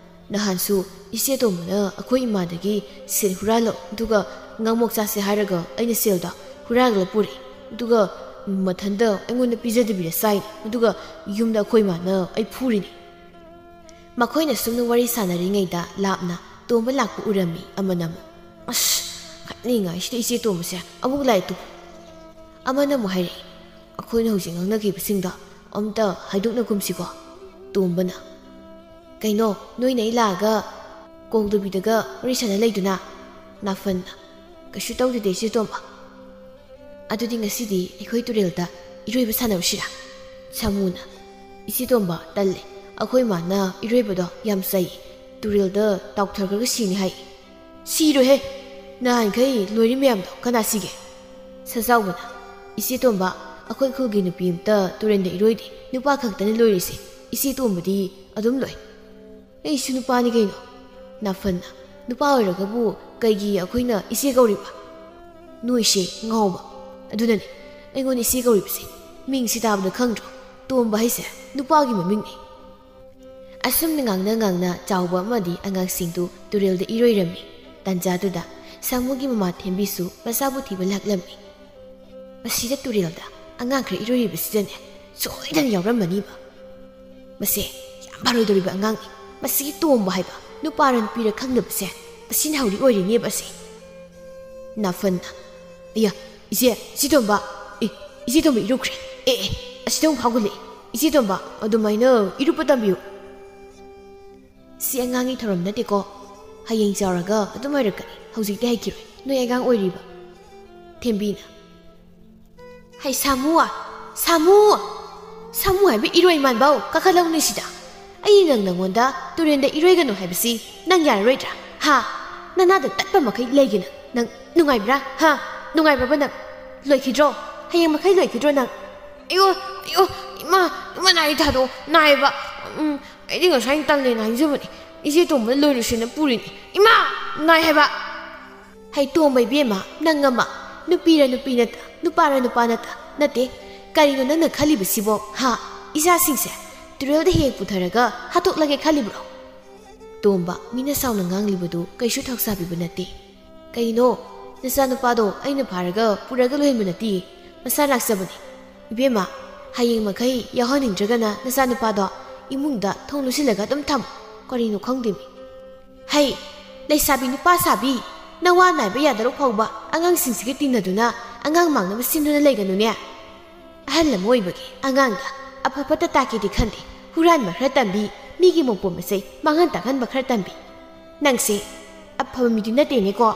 ꯅꯍꯥꯟꯁꯨ ꯏꯆꯦ ꯇꯣꯝꯕꯅ ꯑꯩꯈꯣꯏ ꯏꯃꯥꯗꯒꯤ ꯁꯦꯜ ꯍꯨꯔꯥꯜꯂꯣ, ꯑꯗꯨꯒ ꯉꯥꯃꯣꯛ ꯆꯥꯁꯦ ꯍꯥꯏꯔꯒ ꯑꯩꯅ ꯁꯦꯜꯗꯣ ꯍꯨꯔꯥꯜꯂꯒ ꯄꯨꯔꯛꯏ, ꯑꯗꯨꯒ ꯃꯊꯟꯇ ꯑꯩꯉꯣꯟꯗ ꯄꯤꯖꯗꯕꯤꯗ ꯆꯥꯏꯅꯤ, ꯑꯗꯨꯒ ꯌꯨꯝꯗ ꯑꯩꯈꯣꯏ ꯏꯃꯥꯅ ꯑꯩ ꯐꯨꯔꯤꯅꯤ꯫ ꯃꯈꯣꯏꯅ ꯁꯨꯝꯅ ꯋꯥꯔꯤ ꯁꯥꯟꯅꯔꯤꯉꯩꯗ ꯂꯥꯞꯅ ꯇꯣꯝꯕ ꯂꯥꯛꯄ ꯎꯔꯝꯃꯤ ꯑꯃꯅ ꯑꯃꯨꯛ꯫ "ꯑꯁ, ꯈꯠꯅꯤꯡꯉꯥꯏꯁꯤꯗ ꯏꯆꯦ ꯇꯣꯝꯕꯁꯦ ꯑꯃꯨꯛ ꯂꯥꯛꯑꯦ ꯇꯨ!" ꯑꯃꯅ ꯑꯃꯨꯛ ꯍꯥꯏꯔꯛꯏ, "ꯑꯩꯈꯣꯏꯅ ꯍꯧꯖꯤꯛ ꯉꯥꯡꯅꯈꯤꯕꯁꯤꯡꯗꯣ ꯑꯝꯇ ꯍꯥꯏꯗꯣꯛꯅꯒꯨꯝꯁꯤꯀꯣ?" ꯇꯣꯝꯕꯅ, "ꯀꯩꯅꯣ, ꯅꯣꯏꯅ ꯑꯩ ꯂꯥꯛꯑꯒ ꯀꯧꯗꯕꯤꯗꯒ ꯋꯥꯔꯤ ꯁꯥꯟꯅ ꯂꯩꯗꯨꯅ?" ꯅꯥꯐꯟꯅ, "ꯀꯩꯁꯨ ꯇꯧꯗꯦꯗ ꯏꯆꯦ ꯇꯣꯝꯕ꯫ ꯑꯗꯨꯗꯤ ꯉꯁꯤꯗꯤ ꯑꯩꯈꯣꯏ ꯇꯨꯔꯦꯜꯗ ꯏꯔꯣꯏꯕ ꯁꯥꯟꯅꯔꯨꯁꯤꯔꯥ?" ꯁꯥꯃꯨꯅ, "ꯏꯆꯦ ꯇꯣꯝꯕ, ꯇꯜꯂꯦ꯫ ꯑꯩꯈꯣꯏ ꯃꯥꯅ ꯏꯔꯣꯏꯕꯗꯣ ꯌꯥꯝ ꯆꯩ꯫ ꯇꯨꯔꯦꯜꯗ ꯇꯥꯎꯊꯈ꯭ꯔꯒ ꯁꯤꯅꯤ ꯍꯥꯏ꯫" "ꯁꯤꯔꯣꯏꯍꯦ! ꯅꯍꯥꯟꯈꯩ ꯂꯣꯏꯔꯤ ꯃꯌꯥꯝꯗꯣ ꯀꯅꯥ ꯁꯤꯒꯦ?" ꯁꯖꯥꯎꯕꯅ, "ꯏꯆꯦ ꯇꯣꯝꯕ, ꯑꯩꯈꯣꯏ ꯈꯨꯜꯒꯤ ꯅꯨꯄꯤ ꯑꯝꯇ ꯇꯨꯔꯦꯜꯗ ꯏꯔꯣꯏꯗꯦ꯫ ꯅꯨꯄꯥ ꯈꯛꯇꯅꯤ ꯂꯣꯏꯔꯤꯁꯦ꯫ ꯏꯆꯦ ꯇꯣꯝꯕꯗꯤ ꯑꯗꯨꯝ ꯂꯣꯏ꯫" "ꯑꯩꯁꯨ ꯅꯨꯄꯥꯅꯤ ꯀꯩꯅꯣ꯫" ꯅꯥꯐꯟꯅ, "ꯅꯨꯄꯥ ꯑꯣꯏꯔꯒꯕꯨ ꯀꯩꯒꯤ ꯑꯩꯈꯣꯏꯅ ꯏꯆꯦ ꯀꯧꯔꯤꯕ?" "ꯅꯣꯏꯁꯦ ꯉꯥꯎꯕ꯫ ꯑꯗꯨꯅꯅꯦ ꯑꯩꯉꯣꯟꯗ ꯏꯆꯦ ꯀꯧꯔꯤꯕꯁꯦ꯫ ꯃꯤꯡꯁꯤ ꯇꯥꯕꯗ ꯈꯪꯗ꯭ꯔꯣ? ꯇꯣꯝꯕ ꯍꯥꯏꯁꯦ ꯅꯨꯄꯥꯒꯤ ꯃꯃꯤꯡꯅꯤ꯫" ꯑꯁꯨꯝꯅ ꯉꯥꯡꯅ ꯉꯥꯡꯅ ꯆꯥꯎꯕ ꯑꯃꯗꯤ ꯑꯉꯥꯡꯁꯤꯡꯗꯨ ꯇꯨꯔꯦꯜꯗ ꯏꯔꯣꯏꯔꯝꯃꯤ꯫ ꯇꯥꯟꯖꯥꯗꯨꯗ ꯁꯥꯃꯨꯒꯤ ꯃꯃꯥ ꯊꯦꯝꯕꯤꯁꯨ ꯃꯆꯥꯕꯨ ꯊꯤꯕ ꯂꯥꯛꯂꯝꯃꯤ꯫ "ꯃꯁꯤꯗ ꯇꯨꯔꯦꯜꯗ ꯑꯉꯥꯡ ꯈꯔ ꯏꯔꯣꯏꯔꯤꯕꯁꯤꯗꯅꯦ ꯁꯣꯏꯗꯅ ꯌꯥꯎꯔꯝꯃꯅꯤꯕ꯫ ꯃꯁꯦ ꯌꯥꯝ ꯐꯔꯣꯏꯗꯧꯔꯤꯕ ꯑꯉꯥꯡꯅꯤ꯫ ꯃꯁꯤꯒꯤ ꯇꯣꯝꯕ ꯍꯥꯏꯕ ꯅꯨꯄꯥꯔ ꯅꯨꯄꯤꯔ ꯈꯪꯗꯕꯁꯦ ꯃꯁꯤꯅ ꯍꯧꯔꯤ ꯑꯣꯏꯔꯤꯅꯦꯕ ꯑꯁꯦ꯫" ꯅꯥꯐꯟꯅ, "ꯑꯌꯥ, ꯏꯆꯦ, ꯏꯆꯦ ꯇꯣꯝꯕ, ꯑꯦ, ꯏꯆꯦ ꯇꯣꯝꯕ ꯏꯔꯨꯈ꯭ꯔꯦ꯫ ꯑꯦ, ꯑꯦ, ꯑꯁꯤꯗ ꯑꯃꯨꯛ ꯐꯥꯎꯒꯠꯂꯛꯑꯦ꯫ ꯏꯆꯦ ꯇꯣꯝꯕ, ꯑꯗꯨꯃꯥꯏꯅ ꯏꯔꯨꯞꯄ ꯇꯝꯕꯤꯌꯨ꯫" "ꯁꯤ ꯑꯉꯥꯡꯒꯤ ꯊꯧꯔꯝ ꯅꯠꯇꯦꯀꯣ꯫ ꯍꯌꯦꯡ ꯆꯥꯎꯔꯒ ꯑꯗꯨꯝ ꯍꯩꯔꯛꯀꯅꯤ꯫ ꯍꯧꯖꯤꯛꯇꯤ ꯍꯩꯈꯤꯔꯣꯏ꯫ ꯅꯣꯏ ꯑꯉꯥꯡ ꯑꯣꯏꯔꯤꯕ꯫" ꯊꯦꯝꯕꯤꯅ, "ꯍꯩ ꯁꯥꯃꯨ, ꯁꯥꯃꯨ, ꯁꯥꯃꯨ ꯍꯥꯏꯕ ꯏꯔꯣꯏ ꯃꯥꯟꯕꯧ, ꯀꯥꯈꯠꯂꯛꯎꯅꯦ ꯁꯤꯗ꯫ ꯑꯩ ꯅꯪ ꯅꯪꯉꯣꯟꯗ ꯇꯨꯔꯦꯟꯗ ꯏꯔꯣꯏꯒꯅꯨ ꯍꯥꯏꯕꯁꯤ ꯅꯪ ꯌꯥꯔꯔꯣꯏꯗ꯭ꯔꯥ? ꯍꯥ? ꯅꯅꯥꯗ ꯇꯠꯄ ꯃꯈꯩ ꯂꯩꯒꯦ ꯅꯪ꯫ ꯅꯪ ꯅꯨꯡꯉꯥꯏꯕ꯭ꯔꯥ? ꯍꯥ? ꯅꯨꯡꯉꯥꯏꯕ꯭ꯔꯕ ꯅꯪ? ꯂꯣꯏꯈꯤꯗ꯭ꯔꯣ? ꯍꯌꯦꯡ ꯃꯈꯩ ꯂꯣꯏꯈꯤꯗ꯭ꯔꯣ ꯅꯪ?" "ꯑꯌꯣ, ꯑꯌꯣ, ꯏꯃꯥ, ꯏꯃꯥ, ꯅꯥꯏ ꯊꯥꯗꯣꯛꯑꯣ, ꯅꯥꯏꯌꯦꯕ꯫ ꯎꯝ, ꯑꯩꯗꯤ ꯉꯁꯥꯏꯅ ꯇꯜꯂꯦꯅ ꯍꯥꯏꯖꯕꯅꯦ꯫ ꯏꯆꯦ ꯇꯣꯝꯕꯅ ꯂꯣꯏꯔꯨꯁꯦꯅ ꯄꯨꯔꯤꯅꯦ꯫ ꯏꯃꯥ, ꯅꯥꯏ ꯍꯥꯏꯕ꯫" "ꯍꯩ ꯇꯣꯝꯕ ꯏꯕꯦꯝꯃ, ꯅꯪ ꯑꯃ, ꯅꯨꯄꯤꯔ ꯅꯨꯄꯤ ꯅꯠꯇ, ꯅꯨꯄꯥꯔ ꯅꯨꯄꯥ ꯅꯠꯇ, ꯅꯠꯇꯦ꯫ ꯀꯔꯤꯅꯣ ꯅꯪꯅ ꯈꯜꯂꯤꯕꯁꯤꯕꯣ? ꯍꯥ? ꯏꯆꯥꯁꯤꯡꯁꯦ ꯇꯨꯔꯦꯜꯗ ꯍꯦꯛ ꯄꯨꯊꯔꯒ ꯍꯥꯠꯇꯣꯛꯂꯒꯦ ꯈꯜꯂꯤꯕ꯭ꯔꯣ?" ꯇꯣꯝꯕ, ꯃꯤꯅ ꯁꯥꯎꯅ ꯉꯥꯡꯂꯤꯕꯗꯨ ꯀꯩꯁꯨ ꯊꯧꯁꯥꯕꯤꯕ ꯅꯠꯇꯦ꯫ "ꯀꯩꯅꯣ? ꯅꯆꯥꯅꯨꯄꯥꯗꯣ ꯑꯩꯅ ꯐꯥꯔꯒ ꯄꯨꯔꯒ ꯂꯣꯏꯍꯟꯕ ꯅꯠꯇꯦ, ꯃꯁꯥ ꯂꯥꯛꯆꯕꯅꯤ꯫ ꯏꯕꯦꯝꯃ, ꯍꯌꯦꯡ ꯃꯈꯩ ꯌꯥꯎꯍꯟꯅꯤꯡꯗ꯭ꯔꯒꯅ ꯅꯆꯥꯅꯨꯄꯥꯗꯣ ꯏꯃꯨꯡꯗ ꯊꯣꯡ ꯂꯣꯠꯁꯤꯜꯂꯒ ꯑꯗꯨꯝ ꯊꯝꯃꯨ꯫ ꯀꯔꯤꯅꯣ ꯈꯪꯗꯦꯃꯤ꯫ ꯍꯩ, ꯂꯩꯁꯥꯕꯤ ꯅꯨꯄꯥ ꯁꯥꯕꯤ, ꯅꯋꯥ ꯅꯥꯏꯕ ꯌꯥꯗꯔꯣ ꯐꯥꯎꯕ ꯑꯉꯥꯡꯁꯤꯡꯁꯤꯒ ꯇꯤꯟꯅꯗꯨꯅ ꯑꯉꯥꯡ ꯃꯥꯡꯅꯕ ꯁꯤꯟꯗꯨꯅ ꯂꯩꯒꯅꯨꯅꯦ꯫ ꯑꯍꯜ ꯑꯃ ꯑꯣꯏꯕꯒꯤ ꯑꯉꯥꯡꯗ ꯑꯐ ꯐꯠꯇ ꯇꯥꯛꯀꯦꯗꯤ ꯈꯟꯗꯦ, ꯍꯨꯔꯥꯟꯕ ꯈꯔ ꯇꯝꯕꯤ, ꯃꯤꯒꯤ ꯃꯄꯣꯠ ꯃꯆꯩ ꯃꯥꯡꯍꯟ ꯇꯥꯛꯍꯟꯕ ꯈꯔ ꯇꯝꯕꯤ꯫ ꯅꯪꯁꯦ ꯑꯐꯕ ꯃꯤꯗꯤ ꯅꯠꯇꯦꯅꯦꯀꯣ꯫"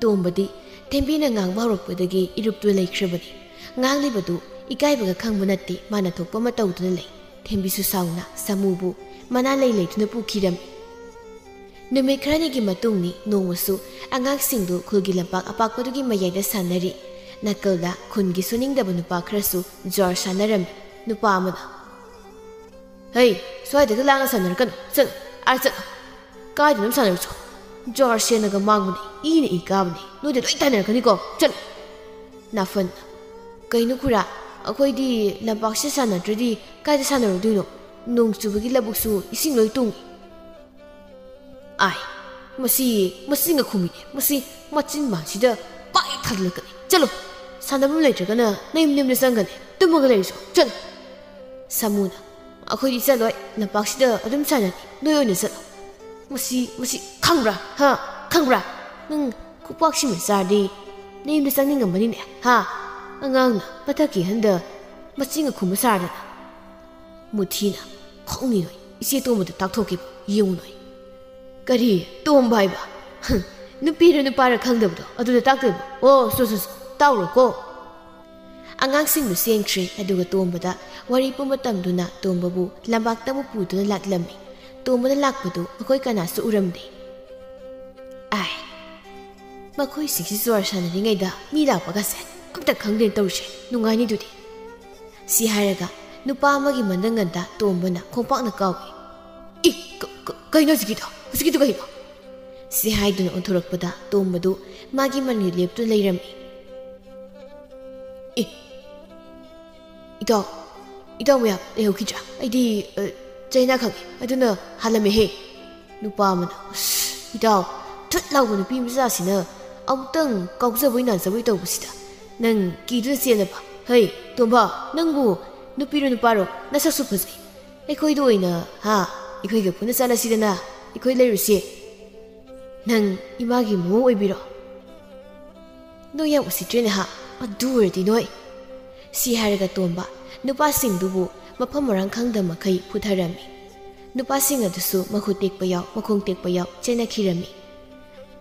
ꯇꯣꯝꯕꯗꯤ ꯊꯦꯝꯕꯤꯅ ꯉꯥꯡꯕ ꯍꯧꯔꯛꯄꯗꯒꯤ ꯏꯔꯨꯞꯇꯨ ꯂꯩꯈ꯭ꯔꯕꯅꯤ꯫ ꯉꯥꯡꯂꯤꯕꯗꯨ ꯏꯀꯥꯏꯕꯒ ꯈꯪꯕ ꯅꯠꯇꯦ, ꯃꯥꯅ ꯊꯣꯛꯄ ꯑꯃ ꯇꯧꯗꯨꯅ ꯂꯩ꯫ ꯊꯦꯝꯕꯤꯁꯨ ꯁꯥꯎꯅ ꯁꯥꯃꯨꯕꯨ ꯃꯅꯥ ꯂꯩ ꯂꯩꯗꯨꯅ ꯄꯨꯈꯤꯔꯝꯃꯤ꯫ ꯅꯨꯃꯤꯠ ꯈꯔꯅꯤꯒꯤ ꯃꯇꯨꯡꯅꯤ꯫ ꯅꯣꯡꯃꯁꯨ ꯑꯉꯥꯡꯁꯤꯡꯗꯨ ꯈꯨꯜꯒꯤ ꯂꯝꯄꯥꯛ ꯑꯄꯥꯛꯄꯗꯨꯒꯤ ꯃꯌꯥꯏꯗ ꯁꯥꯟꯅꯔꯤ꯫ ꯅꯥꯀꯜꯗ ꯈꯨꯟꯒꯤ ꯁꯨꯅꯤꯡꯗꯕ ꯅꯨꯄꯥ ꯈꯔꯁꯨ ꯖ꯭ꯋꯥꯔ ꯁꯥꯟꯅꯔꯝꯃꯤ꯫ ꯅꯨꯄꯥ ꯑꯃꯅ, "ꯍꯩ, ꯁ꯭ꯋꯥꯏꯗꯒ ꯂꯥꯡꯅ ꯁꯥꯟꯅꯔꯛꯀꯅꯨ, ꯆꯠꯂꯨ, ꯑꯥ ꯆꯠꯂꯨ꯫ ꯀꯥꯏꯗꯅꯣꯝ ꯁꯥꯟꯅꯔꯨꯆꯣ꯫ ꯖ꯭ꯋꯥꯔ ꯁꯦꯟꯅꯒ ꯃꯥꯡꯕꯅꯦ, ꯏꯅ ꯏ ꯀꯥꯕꯅꯦ, ꯅꯣꯏꯗ ꯂꯣꯏ ꯇꯥꯏꯅꯔꯛꯀꯅꯤꯀꯣ, ꯆꯠꯂꯨ꯫" ꯅꯥꯐꯟ, "ꯀꯩꯅꯣ ꯈꯨꯔꯥ, ꯑꯩꯈꯣꯏꯗꯤ ꯂꯝꯄꯥꯛꯁꯤꯗ ꯁꯥꯟꯅꯗ꯭ꯔꯗꯤ ꯀꯥꯏꯗ ꯁꯥꯟꯅꯔꯨꯗꯣꯏꯅꯣ? ꯅꯣꯡ ꯆꯨꯕꯒꯤ ꯂꯧꯕꯨꯛꯁꯨ ꯏꯁꯤꯡ ꯂꯣꯏ ꯇꯨꯡꯉꯤ꯫" "ꯑꯥꯏ, ꯃꯁꯤ ꯃꯆꯤꯟꯒ ꯈꯨꯝꯃꯤꯅꯦ, ꯃꯁꯤ ꯃꯆꯤꯟ ꯃꯥꯟꯁꯤꯗ ꯄꯥꯛ ꯍꯦꯛ ꯊꯥꯖꯤꯜꯂꯛꯀꯅꯤ꯫ ꯆꯠꯂꯣ, ꯁꯥꯟꯅꯐꯝ ꯂꯩꯇ꯭ꯔꯒꯅ ꯅꯌꯨꯝ ꯅꯌꯨꯝꯗ ꯆꯪꯒꯅꯤ, ꯇꯨꯝꯃꯒ ꯂꯩꯔꯨꯆꯣ, ꯆꯠꯂꯣ꯫" ꯁꯥꯃꯨꯅ, "ꯑꯩꯈꯣꯏꯗꯤ ꯆꯠꯂꯣꯏ, ꯂꯝꯄꯥꯛꯁꯤꯗ ꯑꯗꯨꯝ ꯁꯥꯟꯅꯅꯤ, ꯅꯣꯏ ꯑꯣꯏꯅ ꯆꯠꯂꯣ꯫" "ꯃꯁꯤ, ꯃꯁꯤ ꯈꯪꯕ꯭ꯔꯥ? ꯍꯥ? ꯈꯪꯕ꯭ꯔꯥ? ꯅꯪ ꯈꯨꯄꯥꯛꯁꯤꯃ ꯆꯥꯔꯗꯤ ꯅꯌꯨꯝꯗ ꯆꯪꯅꯤꯡꯉꯝꯃꯅꯤꯅꯦ, ꯍꯥ? ꯑꯉꯥꯡꯅ ꯃꯊꯛꯀꯤ ꯑꯍꯟꯗ ꯃꯆꯤꯟꯒ ꯈꯨꯝꯕ ꯁꯥꯔꯗꯅ꯫" ꯃꯨꯊꯤꯅ, "ꯈꯪꯅꯤ ꯅꯣꯏ, ꯏꯆꯦ ꯇꯣꯝꯕꯗ ꯇꯥꯛꯊꯣꯛꯀꯦꯕ, ꯌꯦꯡꯉꯨ ꯅꯣꯏ꯫" "ꯀꯔꯤ? ꯇꯣꯝꯕ ꯍꯥꯏꯕ? ꯍꯝ, ꯅꯨꯄꯤꯔ ꯅꯨꯄꯥꯔ ꯈꯪꯗꯕꯗꯣ ꯑꯗꯨꯗ ꯇꯥꯛꯇꯣꯏꯕ? ꯑꯣ, ꯁꯣ, ꯁꯣ, ꯁꯣ, ꯇꯥꯎꯔꯣꯀꯣ꯫" ꯑꯉꯥꯡꯁꯤꯡꯗꯨ ꯆꯦꯟꯈ꯭ꯔꯦ, ꯑꯗꯨꯒ ꯇꯣꯝꯕꯗ ꯋꯥꯔꯤ ꯄꯨꯝꯕ ꯇꯝꯗꯨꯅ ꯇꯣꯝꯕꯕꯨ ꯂꯝꯄꯥꯛꯇ ꯑꯃꯨꯛ ꯄꯨꯗꯨꯅ ꯂꯥꯛꯂꯝꯃꯤ꯫ ꯇꯣꯝꯕꯅ ꯂꯥꯛꯄꯗꯨ ꯑꯩꯈꯣꯏ ꯀꯅꯥꯁꯨ ꯎꯔꯝꯗꯦ꯫ "ꯑꯥꯏ, ꯃꯈꯣꯏꯁꯤꯡꯁꯤ ꯖ꯭ꯋꯥꯔ ꯁꯥꯟꯅꯔꯤꯉꯩꯗ ꯃꯤ ꯂꯥꯛꯄꯒꯁꯦ ꯑꯝꯇ ꯈꯪꯗꯦꯅ ꯇꯧꯔꯤꯁꯦ, ꯅꯨꯡꯉꯥꯏꯅꯤꯗꯨꯗꯤ꯫" ꯁꯤ ꯍꯥꯏꯔꯒ ꯅꯨꯄꯥ ꯑꯃꯒꯤ ꯃꯅꯪꯒꯟꯗ ꯇꯣꯝꯕꯅ ꯈꯣꯡꯄꯥꯛꯅ ꯀꯥꯎꯏ꯫ "ꯏ, ꯀ-, ꯀ-, ꯀꯩꯅꯣ ꯍꯧꯖꯤꯛꯀꯤꯗꯣ? ꯍꯧꯖꯤꯛꯀꯤꯗꯣ ꯀꯩꯅꯣ?" ꯁꯤ ꯍꯥꯏꯗꯨꯅ ꯑꯣꯟꯊꯣꯔꯛꯄꯗ ꯇꯣꯝꯕꯗꯨ ꯃꯥꯒꯤ ꯃꯅꯤꯡꯗ ꯂꯦꯞꯇꯨꯅ ꯂꯩꯔꯝꯃꯤ꯫ "ꯏ, ꯏꯇꯥꯎ, ꯏꯇꯥꯎ ꯃꯌꯥꯝ ꯂꯩꯍꯧꯈꯤꯗ꯭ꯔꯥ? ꯑꯩꯗꯤ, ꯑ, ꯆꯩꯅꯥ ꯈꯪꯉꯤ, ꯑꯗꯨꯅ ꯍꯥꯜꯂꯝꯃꯦꯍꯦ꯫" ꯅꯨꯄꯥ ꯑꯃꯅ, "ꯑꯁ, ꯏꯇꯥꯎ, ꯊꯨꯠ ꯂꯥꯎꯕ ꯅꯨꯄꯤ ꯃꯆꯥꯁꯤꯅ ꯑꯃꯨꯛꯇꯪ ꯀꯥꯎꯖꯕꯣꯏ ꯅꯥꯟꯖꯕꯣꯏ ꯇꯧꯕꯁꯤꯗ ꯅꯪ ꯀꯤꯗꯨꯅ ꯆꯦꯜꯂꯕ? ꯍꯩ, ꯇꯣꯝꯕ, ꯅꯪꯕꯨ ꯅꯨꯄꯤꯔꯣ ꯅꯨꯄꯥꯔꯣ? ꯅꯁꯛꯁꯨ ꯐꯖꯩ꯫ ꯑꯩꯈꯣꯏꯗ ꯑꯣꯏꯅ, ꯍꯥ, ꯑꯩꯈꯣꯏꯒ ꯄꯨꯟꯅ ꯆꯠꯂꯁꯤꯗꯅ, ꯑꯩꯈꯣꯏ ꯂꯩꯔꯨꯁꯤ꯫ ꯅꯪ ꯏꯃꯥꯒꯤ ꯃꯃꯧ ꯑꯣꯏꯕꯤꯔꯣ?" "ꯅꯣꯏ ꯌꯥꯝ ꯎꯁꯤꯠꯇ꯭ꯔꯦꯅꯦ ꯍꯥ? ꯑꯗꯨ ꯑꯣꯏꯔꯗꯤ ꯅꯣꯏ꯫" ꯁꯤ ꯍꯥꯏꯔꯒ ꯇꯣꯝꯕ ꯅꯨꯄꯥꯁꯤꯡꯗꯨꯕꯨ ꯃꯐꯝ ꯃꯔꯥꯡ ꯈꯪꯗ ꯃꯈꯩ ꯐꯨꯊꯔꯝꯃꯤ꯫ ꯅꯨꯄꯥꯁꯤꯡ ꯑꯗꯨꯁꯨ ꯃꯈꯨꯠ ꯇꯦꯛꯄ ꯌꯥꯎ, ꯃꯈꯣꯡ ꯇꯦꯛꯄ ꯌꯥꯎ ꯆꯦꯟꯅꯈꯤꯔꯝꯃꯤ꯫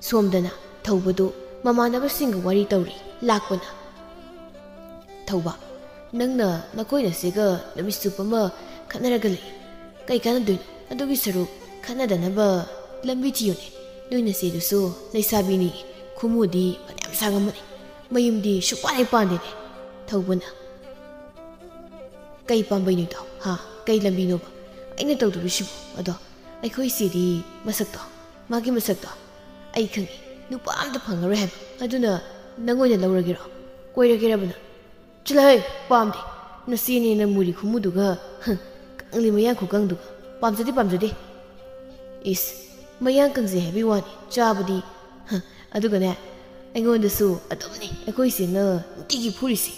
ꯁꯣꯝꯗꯅ ꯊꯧꯕꯗꯨ ꯃꯃꯥꯟꯅꯕꯁꯤꯡꯒ ꯋꯥꯔꯤ ꯇꯧꯔꯤ꯫ ꯂꯥꯛꯄꯅ, "ꯊꯧꯕ, ꯅꯪꯅ ꯅꯈꯣꯏ ꯅꯆꯦꯒ ꯅꯨꯃꯤꯠ ꯆꯨꯞꯄ ꯑꯃ ꯈꯠꯅꯔꯒ ꯂꯩ꯫ ꯀꯩ ꯀꯥꯟꯅꯗꯣꯏꯅꯣ? ꯑꯗꯨꯒꯤ ꯁꯔꯨꯛ ꯈꯠꯅꯗꯅꯕ ꯂꯝꯕꯤ ꯊꯤꯌꯨꯅꯦ꯫ ꯅꯣꯏ ꯅꯆꯦꯗꯨꯁꯨ ꯂꯩꯁꯥꯕꯤꯅꯤ, ꯈꯨꯃꯨꯗꯤ ꯐꯅꯌꯥꯝ ꯁꯥꯡꯉꯝꯃꯅꯤ꯫ ꯃꯌꯨꯝꯗꯤ ꯁꯨꯛꯄꯥꯟ ꯍꯦꯛ ꯄꯥꯟꯗꯦꯅꯦ꯫" ꯊꯧꯕꯅ, "ꯀꯩ ꯄꯥꯝꯕꯩꯅꯣ ꯏꯇꯥꯎ? ꯍꯥ? ꯀꯩ ꯂꯝꯕꯤꯅꯣꯕ ꯑꯩꯅ ꯇꯧꯗꯣꯔꯤꯁꯤꯕꯨ? ꯑꯗꯣ ꯑꯩꯈꯣꯏ ꯏꯆꯦꯗꯤ ꯃꯁꯛꯇꯣ, ꯃꯥꯒꯤ ꯃꯁꯛꯇꯣ ꯑꯩ ꯈꯪꯉꯤ, ꯅꯨꯄꯥ ꯑꯝꯇ ꯐꯪꯉꯔꯣꯏ ꯍꯥꯏꯕ꯫ ꯑꯗꯨꯅ ꯅꯪ ꯑꯣꯏꯅ ꯂꯧꯔꯒꯦꯔꯣ? ꯀꯣꯏꯔꯒꯦꯔꯕ ꯅꯪ?" "ꯆꯠꯂꯍꯦ, ꯄꯥꯝꯗꯦ꯫ ꯅꯆꯦꯅꯦꯅ ꯃꯨꯔꯤ ꯈꯨꯃꯨꯗꯨꯒ, ꯍ, ꯀꯪꯂꯤ ꯃꯌꯥꯡ ꯈꯨꯀꯪꯗꯨꯒ꯫ ꯄꯥꯝꯖꯗꯦ, ꯄꯥꯝꯖꯗꯦ꯫" "ꯏꯁ, ꯃꯌꯥꯡ ꯀꯪꯖꯩ ꯍꯥꯏꯕꯒꯤ ꯋꯥꯅꯤ, ꯆꯥꯕꯗꯤ, ꯍ, ꯑꯗꯨꯒꯅꯦ, ꯑꯩꯉꯣꯟꯗꯁꯨ ꯑꯗꯨꯝꯅꯤ ꯑꯩꯈꯣꯏ ꯏꯆꯦꯅ ꯅꯨꯡꯇꯤꯒꯤ ꯐꯨꯔꯤꯁꯦ꯫"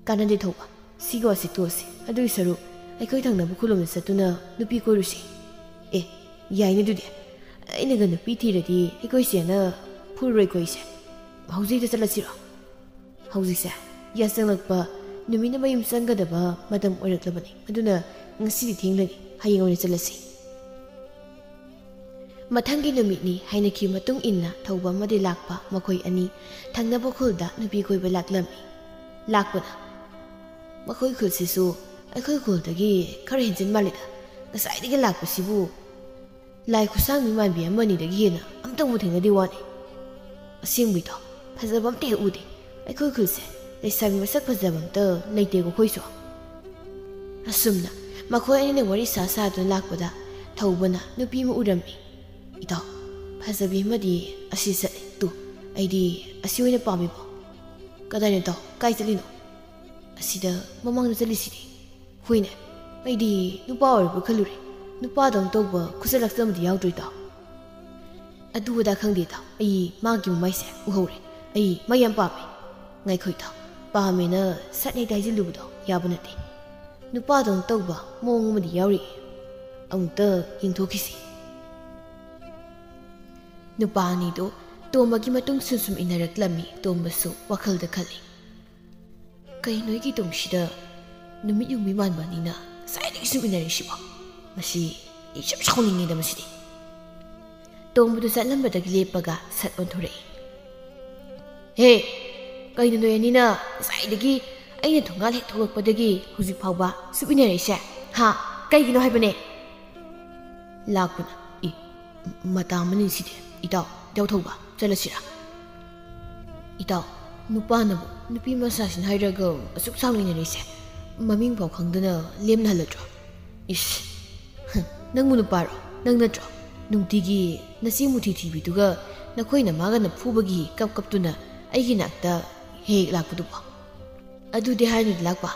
"ꯀꯥꯟꯅꯗꯦ ꯊꯧꯕ, ꯁꯤꯒꯤ ꯋꯥꯁꯤ ꯇꯣꯛꯑꯁꯤ꯫ ꯑꯗꯨꯒꯤ ꯁꯔꯨꯛ ꯑꯩꯈꯣꯏ ꯊꯪꯅꯕ ꯈꯨꯜꯂꯣꯝꯗ ꯆꯠꯇꯨꯅ ꯅꯨꯄꯤ ꯀꯣꯏꯔꯨꯁꯤ꯫" "ꯑꯦ, ꯌꯥꯏꯅꯦ ꯑꯗꯨꯗꯤ꯫ ꯑꯩꯅꯒ ꯅꯨꯄꯤ ꯊꯤꯔꯗꯤ ꯑꯩꯈꯣꯏ ꯏꯆꯦꯅ ꯐꯨꯔꯔꯣꯏꯀꯣ ꯏꯆꯦ꯫ ꯍꯧꯖꯤꯛ ꯍꯦꯛꯇ ꯆꯠꯂꯁꯤꯔꯣ?" ꯍꯧꯖꯤꯛꯁꯦ ꯌꯥꯆꯪꯂꯛꯄ ꯅꯨꯃꯤꯠꯅ ꯃꯌꯨꯝ ꯆꯪꯒꯗꯕ ꯃꯇꯝ ꯑꯣꯏꯔꯛꯂꯕꯅꯤ꯫ ꯑꯗꯨꯅ ꯉꯁꯤꯗꯤ ꯊꯦꯡꯂꯅꯤ, ꯍꯌꯦꯡ ꯑꯣꯏꯅ ꯆꯠꯂꯁꯤ꯫ ꯃꯊꯪꯒꯤ ꯅꯨꯃꯤꯠꯅꯤ ꯍꯥꯏꯅꯈꯤꯕ ꯃꯇꯨꯡ ꯏꯟꯅ ꯊꯧꯕ ꯑꯃꯗꯤ ꯂꯥꯛꯄ ꯃꯈꯣꯏ ꯑꯅꯤ ꯊꯪꯅꯕ ꯈꯨꯜꯗ ꯅꯨꯄꯤ ꯀꯣꯏꯕ ꯂꯥꯛꯂꯝꯃꯤ꯫ ꯂꯥꯛꯄꯅ, "ꯃꯈꯣꯏ ꯈꯨꯜꯁꯤꯁꯨ ꯑꯩꯈꯣꯏ ꯈꯨꯜꯗꯒꯤ ꯈꯔ ꯍꯦꯟꯖꯤꯟ ꯃꯥꯜꯂꯤꯗ꯫ ꯉꯁꯥꯏꯗꯒꯤ ꯂꯥꯛꯄꯁꯤꯕꯨ ꯂꯥꯏ ꯈꯨꯠꯁꯥꯡꯕꯤ ꯃꯥꯟꯕꯤ ꯑꯃꯅꯤꯗꯒꯤ ꯍꯦꯟꯅ ꯑꯝꯇꯕꯨ ꯊꯦꯡꯅꯗꯦ ꯋꯥꯅꯤ꯫ ꯑꯁꯦꯡꯕꯩꯗꯣ ꯐꯖꯕ ꯑꯝꯇ ꯍꯦꯛ ꯎꯗꯦ꯫ ꯑꯩꯈꯣꯏ ꯈꯨꯜꯁꯦ ꯂꯩꯁꯥꯕꯤ ꯃꯁꯛ ꯐꯖꯕ ꯑꯝꯇ ꯂꯩꯇꯦꯀꯣ ꯑꯩꯈꯣꯏꯁꯨ꯫" ꯑꯁꯨꯝꯅ ꯃꯈꯣꯏ ꯑꯅꯤꯅ ꯋꯥꯔꯤ ꯁꯥ ꯁꯥꯗꯨꯅ ꯂꯥꯛꯄꯗ ꯊꯧꯕꯅ ꯅꯨꯄꯤ ꯑꯃ ꯎꯔꯝꯃꯤ꯫ "ꯏꯇꯥꯎ, ꯐꯖꯕꯤ ꯑꯃꯗꯤ ꯑꯁꯤ ꯆꯠꯂꯦ꯫ ꯇꯨ, ꯑꯩꯗꯤ ꯑꯁꯤ ꯑꯣꯏꯅ ꯄꯥꯝꯃꯤꯕꯣ꯫" "ꯀꯗꯥꯏꯅꯣ ꯏꯇꯥꯎ? ꯀꯥꯏ ꯆꯠꯂꯤꯅꯣ?" "ꯑꯁꯤꯗ ꯃꯃꯥꯡꯗ ꯆꯠꯂꯤꯁꯤꯗꯤ꯫" "ꯍꯣꯏꯅꯦ, ꯑꯩꯗꯤ ꯅꯨꯄꯥ ꯑꯣꯏꯔꯕ ꯈꯜꯂꯨꯔꯦ꯫ ꯅꯨꯄꯥꯗꯧꯅ ꯇꯧꯕ ꯈꯨꯠꯁ ꯂꯥꯛꯆꯕꯗꯤ ꯌꯥꯎꯗ꯭ꯔꯣ ꯏꯇꯥꯎ? ꯑꯗꯨ ꯑꯗꯥ ꯈꯪꯗꯦ ꯏꯇꯥꯎ, ꯑꯩ ꯃꯥꯒꯤ ꯃꯃꯥꯏꯁꯦ ꯎꯍꯧꯔꯦ꯫ ꯑꯩ ꯃꯥ ꯌꯥꯝ ꯄꯥꯝꯃꯦ꯫ ꯉꯥꯏꯈꯣ ꯏꯇꯥꯎ, ꯄꯥꯝꯃꯦꯅ ꯁꯠ ꯍꯦꯛꯇ ꯍꯥꯏꯖꯤꯜꯂꯨꯕꯗꯣ ꯌꯥꯕ ꯅꯠꯇꯦ꯫ ꯅꯨꯄꯥꯗꯧꯅ ꯇꯧꯕ ꯃꯑꯣꯡ ꯑꯃꯗꯤ ꯌꯥꯎꯔꯤꯌꯦ꯫ ꯑꯃꯨꯛꯇ ꯌꯦꯡꯊꯣꯛꯈꯤꯁꯤ꯫ ꯅꯨꯄꯥ ꯑꯅꯤꯗꯨ ꯇꯣꯝꯕꯒꯤ ꯃꯇꯨꯡ ꯁꯨꯝ ꯁꯨꯝ ꯏꯟꯅꯔꯛꯂꯝꯃꯤ꯫ ꯇꯣꯝꯕꯁꯨ ꯋꯥꯈꯜꯗ ꯈꯜꯂꯤ, "ꯀꯩꯅꯣ ꯑꯩꯒꯤ ꯇꯨꯡꯁꯤꯗ ꯅꯨꯃꯤꯠ ꯌꯨꯡꯕꯤ ꯃꯥꯟꯕ ꯑꯅꯤꯅ ꯉꯁꯥꯏꯗꯒꯤ ꯁꯨꯝ ꯏꯟꯅꯔꯛꯏꯁꯤꯕꯣ? ꯃꯁꯤ ꯑꯩ ꯌꯥꯝ ꯁꯥꯎꯅꯤꯡꯉꯦꯗ ꯃꯁꯤꯗꯤ"꯫ ꯇꯣꯝꯕꯗꯨ ꯆꯠꯂꯝꯕꯗꯒꯤ ꯂꯦꯞꯄꯒ ꯁꯠ ꯑꯣꯟꯊꯣꯔꯛꯏ꯫ "ꯍꯦ, ꯀꯩꯅꯣ ꯅꯣꯏ ꯑꯅꯤꯅ ꯉꯁꯥꯏꯗꯒꯤ ꯑꯩꯅ ꯊꯣꯡꯒꯥꯜ ꯍꯦꯛ ꯊꯣꯛꯂꯛꯄꯗꯒꯤ ꯍꯧꯖꯤꯛ ꯐꯥꯎꯕ ꯁꯨꯝ ꯏꯟꯅꯔꯛꯏꯁꯦ? ꯍꯥ? ꯀꯩꯒꯤꯅꯣ ꯍꯥꯏꯕꯅꯦ?" ꯂꯥꯛꯄꯅ, "ꯏ, ꯃꯇꯥ ꯑꯃꯅꯤ ꯁꯤꯗꯤ꯫ ꯏꯇꯥꯎ, ꯏꯇꯥꯎ ꯊꯧꯕ, ꯆꯠꯂꯁꯤꯔꯥ?" "ꯏꯇꯥꯎ, ꯅꯨꯄꯥꯅꯕꯨ ꯅꯨꯄꯤ ꯃꯁꯥꯁꯤꯅ ꯍꯥꯏꯔꯒ ꯑꯁꯨꯛ ꯁꯥꯡꯅ ꯏꯟꯅꯔꯤꯁꯦ, ꯃꯃꯤꯡ ꯐꯥꯎ ꯈꯪꯗꯅ ꯂꯦꯝꯅ ꯍꯜꯂꯗ꯭ꯔꯣ? ꯏꯁ, ꯍ, ꯅꯪꯕꯨ ꯅꯨꯄꯥꯔꯣ? ꯅꯪ ꯅꯠꯇ꯭ꯔꯣ ꯅꯨꯡꯇꯤꯒꯤ ꯅꯆꯦ ꯃꯨꯊꯤ ꯊꯤꯕꯤꯗꯨꯒ ꯅꯈꯣꯏ ꯅꯃꯥꯒꯅ ꯐꯨꯕꯒꯤ ꯀꯞ ꯀꯞꯇꯨꯅ ꯑꯩꯒꯤ ꯅꯥꯛꯇ ꯍꯦꯛ ꯍꯦꯛ ꯂꯥꯛꯄꯗꯨꯕꯣ?" "ꯑꯗꯨꯗꯤ ꯍꯥꯏꯅꯨꯗ ꯂꯥꯛꯄ,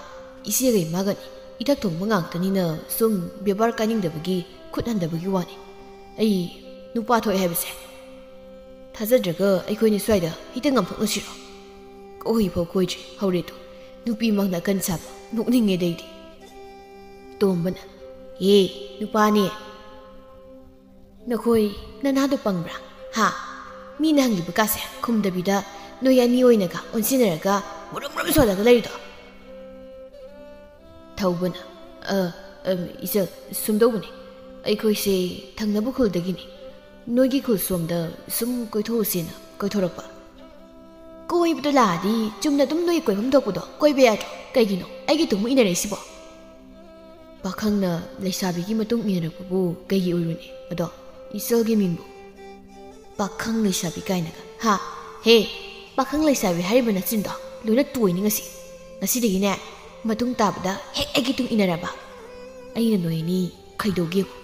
ꯏꯆꯦꯒ ꯏꯃꯥꯒꯅꯤ꯫ ꯏꯊꯛ ꯊꯣꯡꯕ ꯉꯥꯛꯇꯅꯤꯅ ꯁꯨꯝ ꯕꯦꯕꯥꯔ ꯀꯥꯏꯅꯤꯡꯗꯕꯒꯤ ꯈꯨꯠ ꯍꯟꯗꯕꯒꯤ ꯋꯥꯅꯤ꯫ ꯑꯩ ꯅꯨꯄꯥ ꯊꯣꯛꯑꯦ ꯍꯥꯏꯕꯁꯦ ꯊꯥꯖꯗ꯭ꯔꯒ ꯑꯩꯈꯣꯏꯅꯤ ꯁ꯭ꯋꯥꯏꯗ ꯍꯦꯛꯇ ꯉꯥꯝꯊꯣꯛꯅꯁꯤꯔꯣ? ꯀꯣꯏꯐꯥꯎ ꯀꯣꯏꯗ꯭ꯔꯤ, ꯍꯧꯔꯦ ꯇꯨ꯫ ꯅꯨꯄꯤꯃꯛꯅ ꯑꯀꯟ ꯁꯥꯕ, ꯅꯣꯛꯅꯤꯡꯉꯦꯗ ꯑꯩꯗꯤ"꯫ ꯇꯣꯝꯕꯅ, "ꯑꯦ, ꯅꯨꯄꯥꯅꯦ꯫ ꯅꯈꯣꯏ ꯅꯅꯥꯗꯣ ꯄꯪꯕ꯭ꯔꯥ? ꯍꯥ? ꯃꯤꯅ ꯍꯪꯂꯤꯕ ꯀꯥꯁꯦ ꯈꯨꯝꯗꯕꯤꯗ ꯅꯣꯏ ꯑꯅꯤ ꯑꯣꯏꯅꯒ ꯑꯣꯟꯁꯤꯟꯅꯔꯒ ꯃꯨꯔꯨꯝ ꯃꯨꯔꯨꯝ ꯁꯣꯜꯂꯒ ꯂꯩꯔꯤꯗꯣ?" ꯊꯧꯕꯅ, "ꯑ, ꯑ, ꯏꯆꯜ, ꯁꯨꯝꯗꯧꯕꯅꯤ꯫ ꯑꯩꯈꯣꯏꯁꯦ ꯊꯪꯅꯕ ꯈꯨꯜꯗꯒꯤꯅꯤ꯫ ꯅꯣꯏꯒꯤ ꯈꯨꯜ ꯁꯣꯝꯗ ꯁꯨꯝ ꯀꯣꯏꯊꯣꯛꯎꯁꯦꯅ ꯀꯣꯏꯊꯣꯔꯛꯄ"꯫ "ꯀꯣꯏꯕꯗꯣ ꯂꯥꯛꯑꯗꯤ ꯆꯨꯝꯅ ꯑꯗꯨꯝ ꯅꯣꯏ ꯀꯣꯏꯐꯝ ꯊꯣꯛꯄꯗꯣ ꯀꯣꯏꯕ ꯌꯥꯗ꯭ꯔꯣ? ꯀꯩꯒꯤꯅꯣ ꯑꯩꯒꯤ ꯇꯨꯡ ꯏꯟꯅꯔꯛꯏꯁꯤꯕꯣ?" "ꯄꯥꯈꯪꯅ ꯂꯩꯁꯥꯕꯤꯒꯤ ꯃꯇꯨꯡ ꯏꯟꯅꯔꯛꯄꯕꯨ ꯀꯩꯒꯤ ꯑꯣꯏꯔꯨꯅꯤ? ꯑꯗꯣ ꯏꯆꯜꯒꯤ ꯃꯤꯡꯕꯨ ꯄꯥꯈꯪ ꯂꯩꯁꯥꯕꯤ ꯀꯥꯏꯅꯒ, ꯍꯥ? ꯍꯦ, ꯄꯥꯈꯪ ꯂꯩꯁꯥꯕꯤ ꯍꯥꯏꯔꯤꯕ ꯅꯆꯤꯟꯗꯣ ꯂꯣꯏꯅ ꯇꯣꯏꯅꯤ ꯉꯁꯤ꯫ ꯉꯁꯤꯗꯒꯤꯅꯦ, ꯃꯇꯨꯡ ꯇꯥꯕꯗ ꯍꯦꯛ ꯑꯩꯒꯤ ꯇꯨꯡ ꯏꯟꯅꯔꯕ, ꯑꯩꯅ ꯅꯣꯏ ꯑꯅꯤ ꯈꯩꯗꯧꯒꯦ ꯌꯦꯡꯉꯨ"꯫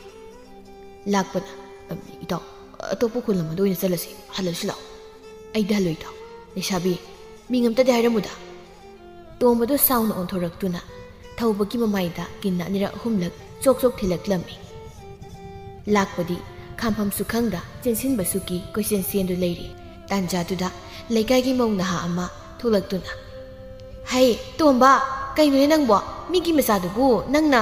ꯂꯥꯛꯄꯅ, "ꯑꯝ, ꯏꯇꯥꯎ, ꯑꯇꯣꯞꯄ ꯈꯨꯜ ꯑꯃꯗ ꯑꯣꯏꯅ ꯆꯠꯂꯁꯤ, ꯍꯜꯂꯁꯤ ꯂꯥꯛꯑꯣ"꯫ "ꯑꯩꯗꯤ ꯍꯜꯂꯣꯏ ꯏꯇꯥꯎ꯫ ꯂꯩꯁꯥꯕꯤ, ꯃꯤꯡ ꯑꯝꯇꯗꯤ ꯍꯥꯏꯔꯝꯃꯨꯗ"꯫ ꯇꯣꯝꯕꯗꯨ ꯁꯥꯎꯅ ꯑꯣꯟꯊꯣꯔꯛꯇꯨꯅ ꯊꯧꯕꯒꯤ ꯃꯃꯥꯏꯗ ꯀꯤꯟ ꯑꯅꯤꯔꯛ ꯑꯍꯨꯝꯂꯛ ꯆꯣꯛ ꯆꯣꯛ ꯊꯤꯜꯂꯛꯂꯝꯃꯤ꯫ ꯂꯥꯛꯄꯗꯤ ꯈꯥꯝꯐꯝꯁꯨ ꯈꯪꯗ ꯆꯦꯟꯁꯤꯟꯕꯁꯨ ꯀꯤ ꯀꯣꯏꯆꯦꯟ ꯆꯦꯟꯗꯨ ꯂꯩꯔꯤ꯫ ꯇꯥꯟꯖꯥꯗꯨꯗ ꯂꯩꯀꯥꯏꯒꯤ ꯃꯧ ꯅꯍꯥ ꯑꯃ ꯊꯣꯛꯂꯛꯇꯨꯅ, "ꯍꯩ, ꯇꯣꯝꯕ, ꯀꯩꯅꯣꯅꯦ ꯅꯪꯕꯣ? ꯃꯤꯒꯤ ꯃꯆꯥꯗꯨꯕꯨ ꯅꯪꯅ